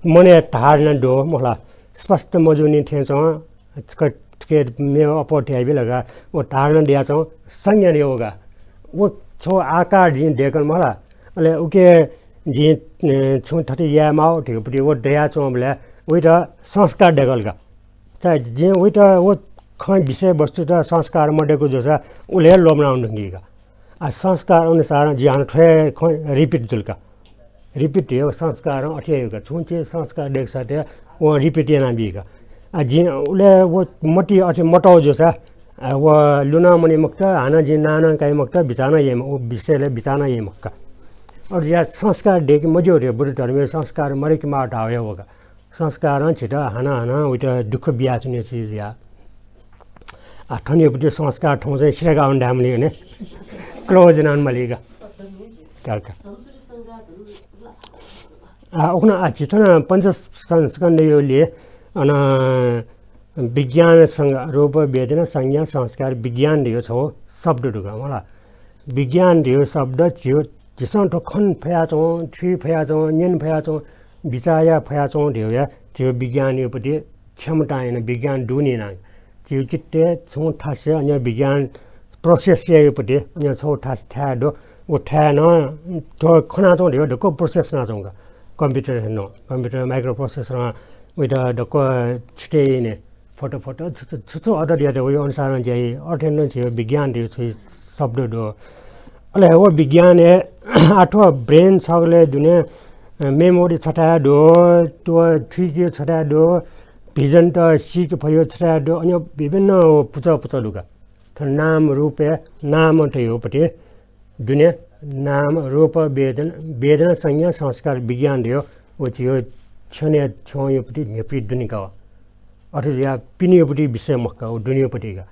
मनय् धारणा दु, मला। स्पष्ट मजूनि थें च्वं। छकः छकः मेव अप्वः थ्याइबी लगा, व धारणा दयाच्वं, संज्ञा दय् वगा। व छगू आकार जिं दय्कल मला। अले उके जिं, अ, छुं थथे याये माः धइगु पति व दयाच्वंबलय् वइत संस्कार दय्कल का। चा जिं वइत व खँ विषयवस्तुत संस्कार मदय्कू जूसा उले हे लोमना वने धुंकी का। आ, संस्कार अनुसारं जि हानं थ्व हे खँ repeat जुल का। Repeat हे संस्कारं अथे हे का। छुं चिज संस्कार दय्कूसा ते वं repeat यानाबी का। आ, जिं उले व मति अथे मतःगु जूसा, आ, व लुँ नं मनी मखुत, हानं जिं नां नं काइ मखुत, बिचाः नं याइ मखु, व विषयलय् बिचाः नं याइ मखु का। अथे जुयाः संस्कार दय्के मज्यू रे, बुद्ध धर्मय् संस्कार मदय्के माः धाःगु हे व का। संस्कारं झीत हानं हानं वइत दुःख बियाच्वनीगु चिज जुया। आ, थन यो पति संस्कार थौं चाहिँ सिधय्का वने धायेमाली का ने। Close याना वने माली का। का, का। आ, उखुन्हु, आ, झी थन पञ्चस्कन्ध, स्कन्ध यो ले, अन विज्ञान संग-, रूप, वेदना, संज्ञा, संस्कार, विज्ञान धइगु छगू शब्द दु का, मला। विज्ञान धइगु शब्द झीगु, झीसं थ्व खने फयाच्वं, थुइ फयाच्वं, न्यने फयाच्वं, बिचाः याये फयाच्वं धइगु या झीगु विज्ञान यो पति क्षमता याना विज्ञान दुने याना। झीगु चित्तय् छुं थासय् अन्य विज्ञान process याये पति अन्य छगू थासय् थाय् दु। व थाय् नं थ्व खनाच्वं धइगु दक्व process यानाच्वं का। Computer हे नं, computer microprocessor नं वइत दक्व छुटे याने। Photo, photo, छु, छु, छु, छु order यात वइ अनुसारं ज्या याइ। अथे नं झीगु विज्ञान धइगु छुइ शब्द दु। अले व विज्ञानय् आ थ्व brain छगलय् दुने, अ, memory छथाय् दु, थ्व थुइके छथाय् दु, vision त सीके फयो छथाय् दु, अन्य विभिन्न व पुचः पुचः दु का। थ्व नाम रूपय् नाम धइगु पति दुने नाम, रूप, वेदन-, वेदना, संज्ञा, संस्कार, विज्ञान धइगु व झीगु छ्यनय् छ्यं यो पति न्ह्यपुइ दुने का व। अथे जुयाः पिने यो पति विषय मखु का, व दुने यो पति का।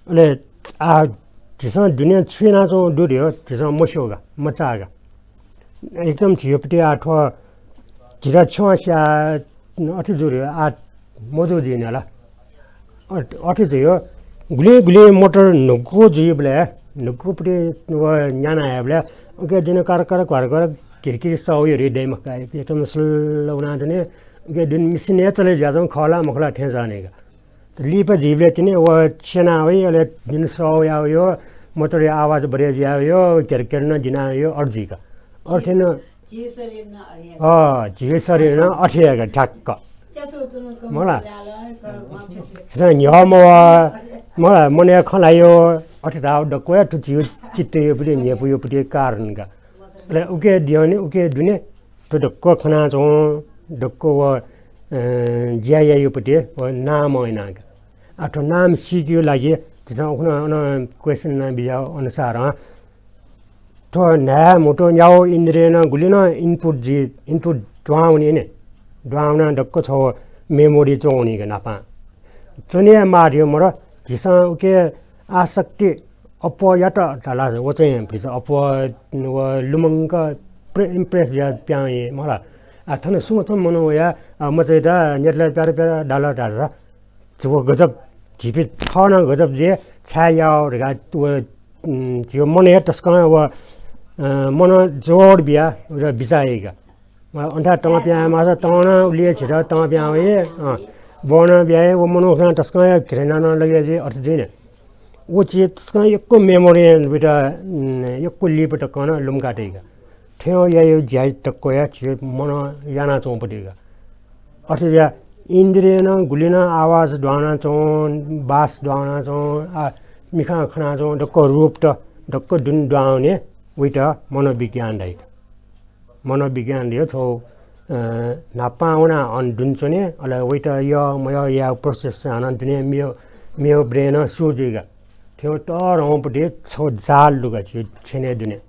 अले आ झीसं दुने छु यानाच्वं दु धइगु झीसं मस्यू का, मचाः का। एकदम झी यो पति आ थ्व झीत छ्यं स्याः अथे जू धइगु आ मजू जुइ न्ह्याला। अ-, अथे जुइ हो। गुलिं गुलिं motor न्हूगु जुइबलय्, न्हूगु पति व न्याना हयेबलय्, उके दुने कर कर कर कर घिर घिर सः वइ रे दइ मखु का। एकदम स्ल वनाच्वने, उके दुने machine हे चले जुयाच्वं खः ला मखु ला थें जुयाच्वनी का। त लिपा जुइबलय् तिनि व स्यना वइ, अले दुने सः वया वइ, motor या आवाज बढे जुया वइ, घिर घिर नं दिना वइ, अथे जुइ का। अथे नं झीगु शरीर नं अथे हे का। अ, झीगु शरीर नं अथे हे का, ठ्याक्क। मला। झीसं न्ह्यः मवः, मला, मनय् खँ ल्हायो, अथे धाःगु दक्व हे थ्व झीगु चित्त यो पति, न्ह्यपु यो पति कारण का। अले उके द्यःने, उके दुने, थ्व दक्व खनाच्वं, दक्व व, अ, ज्या यायो पति, व नाम याना का। आ थ्व नाम सीकेयो लागि झीसं उखुन्हु अन question याना बिज्याःगु अनुसारं थ्व न्हाय् म्हुतु न्यागू इन्द्रियं गुलि नं input जुइ, input दुहां वनी नि। दुहां वनाः दक्व छगू memory च्वंवनी का न्हापां। च्वने हे माः धइगु मरु, झीसं उके आसक्ति अप्वः यात धाःसा व चाहिँ भतिचा अप्वः व लुमंक प्रे-, impress जुयाः पिहां वइ मला। आ, थन सुं थन मनू वयाः, आ, मचायात न्यतलाः प्यार प्यार धाल धाःसा झी व गजब, झीपिं थः नं गजब जुइ, छाय् याः धकाः व, उम्, झीगु मन हे तसकं व, अ, मन जोड बियाः व बिचाः याइ का। अ, अन्थाय् तं पिहां माःसा तं नं उलि हे झीत तं पिहां वइ, अ, ब्वं नं बिया हे, व मनू खनाः तसकं हे घृणा नं लगे जुइ, अथे जुइ नि। व चिज तसकं यक्व memory यानाः, उम्, यक्व लिपा तकं नं लुमंका तइ का। थ्व यायो ज्या तक्व हे झीगु मनं यानाच्वंपति का। अथे जुयाः इन्द्रियं गुलि नं आवाज दुहां वनाच्वं, बास दुहां वनाच्वं, आ, मिखां खनाच्वं, दक्व रूपत, दक्व दुने दुहां वने, वइत मनोविज्ञान धाइ का। मनोविज्ञान धइगु छगू, अ, न्हापां वनाः अन दुने च्वने, अले वइत यः मयः यायेगु process हानं दुने मेव, मेव brain-ं सुरु जुइ का। थ्व तःधंगुपति छगू जाल दु का झी छ्यनय् दुने।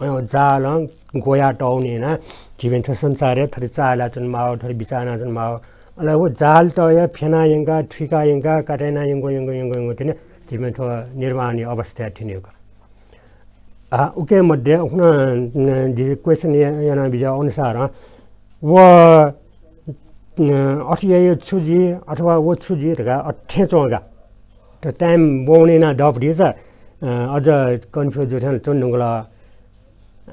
अन व जालं ग्वयातःगुलिं यानाः झीपिं थ्व संसारय् थथे चाःहिलाच्वने माःगु, थथे बिचाः यानाच्वने माःगु। अले व जालत हे फ्यना यंकाः, थुइका यंकाः, काटे याना यंकं, यंकं, यंकं, यंकं थें जिमि थ्व निर्माणया अवस्थाय् थ्यनीगु। आ, उके मध्ये उखुन्हु, न, जि question या-, याना बिज्याः अनुसार, व, न, अथे याइ छु जुइ अथवा व छु जुइ धकाः अथे च्वंगा। त time वने याना दःपट्टि चा, अ, अझ confuse जुइ थें च्वने धुंकल।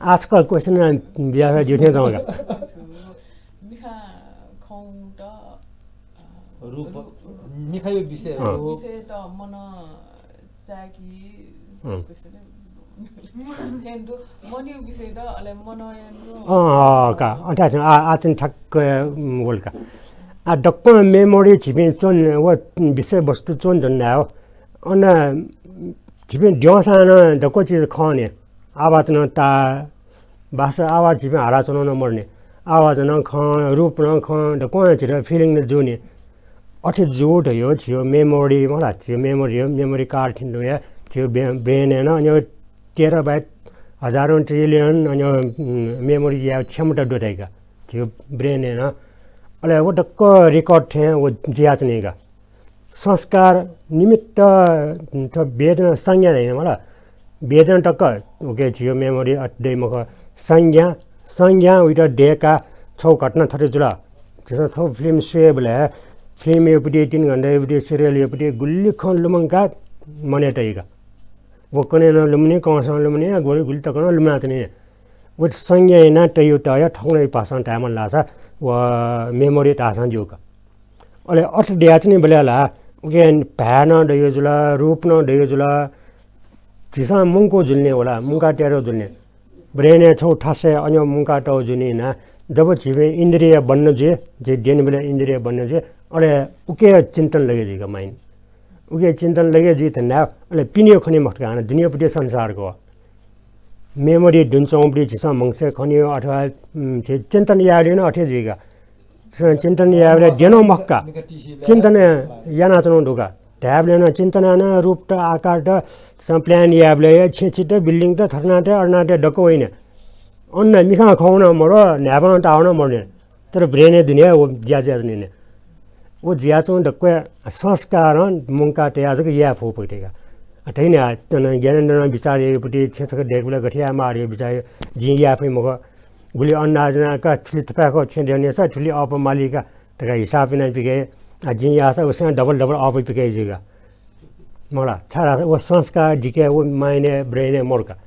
आजकल question बिज्याः जुइ थें च्वंगा। मिखा खंत, अ, रूप, मिखाया विषय अँ। हो। विषयत मन चाकी अँ। question हेन्दु, मनया विषयत अले मन हेन्दु। अँ, अँ, का। अँ, ठ्याक, आ, आ, चाहिँ ठ्याक्क, उम्, वल का। आ, दक्व memory झीपिं च्वन, व विषयवस्तु च्वन धुन धाये हो। अन झीपिं द्यंसां नं दक्व चिज खने। आवाज नं ताः, बास आवाज झीपिं हालाच्वनं नं मदुनि। आवाज नं खं, रूप नं खं, दक्वं झीत feeling नं जूनि। अथे जू धयो झीयो memory मला, झीयो memory हो, memory card थिन धया, झीयो बे-, brain य् नं अन्यो terabyte, हजारौं trillion अन्यो, उम्, memory या क्षमता दु धइका, झीयो brain य् नं। अले व दक्व record थें व जुयाच्वनीका। संस्कार निमित्त, थ्व वेदना संज्ञा धाइ मला। वेदना तक उके झीयो memory अथे दइ मखु। संज्ञा, संज्ञा उइत दय्काः छौ घटना थथे जुल। झीसं थौ film स्वयेबलय् film यपट्टि, तीन घण्टा यपट्टि, serial यपट्टि गुलि खँ लुमंकाः मनय् तइका। व कन्हय् नं लुमनी, कंसं लुमनी, गुलि, गुलि तक नं लुमनाच्वनी। व संज्ञा यानाः तयु तया थौंकन्हय् भाषां धायेमाल धाःसा व memory धाःसां ज्यूका। अले अथे दयाच्वनीबलय् ला उके भाय् नं दयु जुल, रूप नं दयु जुल, झीसं मुंकू जुल नि वला, मुंकाः तयातःगु जुल नि। Brain य् छौ थासय् अन्यो मुंकातःगु जुल नि ना, जब झीपिं इन्द्रिय बन्न जुइ, झी द्यनीबलय् इन्द्रिय बन्न जुइ, अले उके चिन्तन लगे जुइका mind। उके चिन्तन लगे जुइ धुन धाये, अले पिने खनी मखुत का, हानं दुनेपट्टि संसार का। Memory दुने च्वंपट्टि झीसं म्हगसय् खनी अथवा, उम्, झी चिन्तन यायेबलय् नं अथे जुइका। स-, चिन्तन यायेबलय् द्यनं मखुका। चिन्तन यानाच्वनं दुका। धायेबलय् नं चिन्तन याना रूपत, आकारत, स-, plan यायेबलय् छेँछित, building त, थरनात, अरनात दक्व वइन। अन मिखां खँ नं मरु, न्हाय्पनं ताः नं मरु नि। तर brain य् दुने व ज्या जुयाच्वनी नि। व जुयाच्वं दक्व संस्कारं मुंकाः तयाः जक याये फु पइतय्का। आ, धइने आ, तन ज्ञानेन्द्रं बिचाः याइपट्टि छेँ छकः दय्केबलय् गथे यायेमाः धयाः बिचाः याइ, जिं याये फइ मखु। गुलि अन्दाज यानाः का थुलि थपाय्क छेँ दय्नेसा थुलि अःपु मालीका धकाः हिसाब यानाः पिके। आ, जिं याःसा उसें double double अःपु पिके जुइका। मला, छाय्धाःसा व संस्कार जिके व mind य्, brain य् मरुका।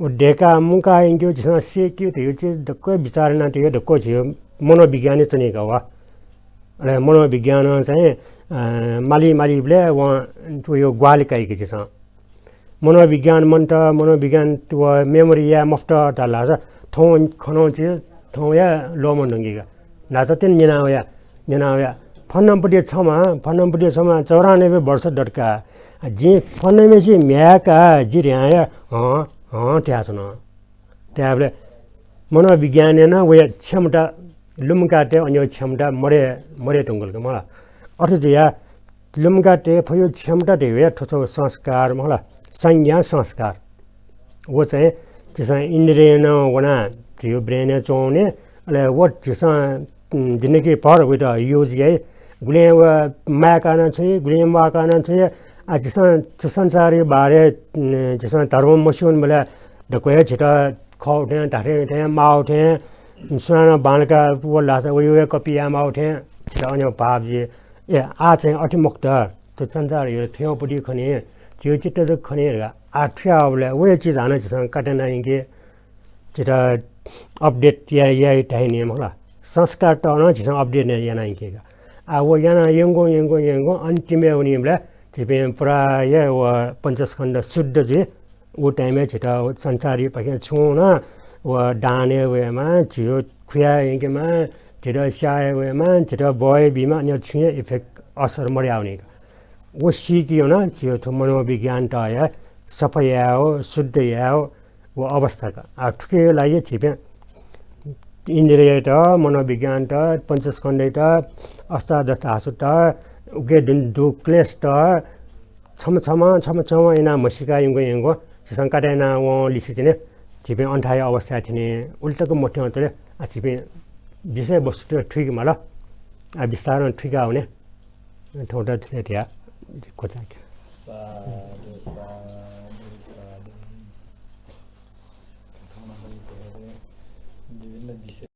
व दय्काः मुंकाः यंकेगु झीसं सय्केगु धइगु चिज दक्व बिचाः यानातयागु दक्व झीगु मनोविज्ञानय् च्वनीका व। अले मनोविज्ञानं चाहिँ, अ, माली मालीबलय् वं वयो ग्वाहालि काइका झीसं। मनोविज्ञान मन्त, मनोविज्ञान व memory याये मफुत धाःसा थौं खनं चिज थौं हे ल्वःमन धुंकीका। न्हाचः तिनि न्यना वया, न्यना वया। फलानापट्टि छम्ह, फलानापट्टि छम्ह चौरानब्बे वर्ष दत का। जिं फलानाम्हेसित म्ह्याय्काः जि ह्राय् हे हँ, हँ धायेच्वन। धायेबलय् मनोविज्ञानय् नं वया क्षमता लुमंकातये अन्यो क्षमता मदये, मदये धुंकल का मला। अथे जुयाः लुमंकातये फयो क्षमता धयागु थ्व छगू संस्कार मला, संज्ञा संस्कार। व चाहिँ झीसं इन्द्रियं नं वनाः झीगु brain य् च्वंवनी। अले व झीसं, उम्, जिन्दगीभर वइत use याइ। गुलिं व माय्काः नं छ्वइ, गुलिं म्वाकाः नं छ्वइ। आ, झीसं थ्व संसारया बारे, उम्, झीसं धर्म मस्यूनिबलय् दक्व हे झीत खः थें, धात्थें थें, माः थें, सुनानं बांलाकाः वल धाःसा वयो हे copy यायेमाः थें झीत अन्यो भाव जुइ। ए, आः चाहिँ अथे मखुत। थ्व संसार हे थ्यंपट्टि खनी, झीगु चित्त जक खनी धकाः आः थुयावःबलय् वया चिज हानं झीसं काटे याना यंके, झीत update याये, याये धाइ नि मला। संस्कारत नं झीसं update याना यंके का। आः व याना यंकं, यंकं, यंकं अन्तिमय् वनीबलय् झीपिं पुरा हे व पञ्चस्कन्ध शुद्ध जुइ। व time य् झीत व संसारयापाखें छुं नं व दान हे वयेमा, झीगु खुया यंकेमा, झीत स्याये वयेमा, झीत बहय् बीमा, अन्य छुं हे effect असर मदयावनी का। व सीके याना झीगु थ्व मनोविज्ञानत हे सफा यायेगु, शुद्ध यायेगु व अवस्था का। आः थुकिया लागि झीपिं इन्द्रियत, मनोविज्ञानत, पञ्चस्कन्धत, अष्टादश धातुत, उके दुने दु क्लेशत, छम्ह छम्ह, छम्ह छम्ह यानाः म्हसीका यंकं यंकं झीसं काटे याना वंलिसे तिनि झीपिं अन थाय् अवस्थाय् थ्यनी। उलि तक मथ्यंतले आः झीपिं विषयवस्तुत थुइके माल। आः बिस्तारं थुइका वने। थौंकन्हय् थुलि धयाः क्वचाय्के। साधु, साधु, साधु। विभिन्न विषय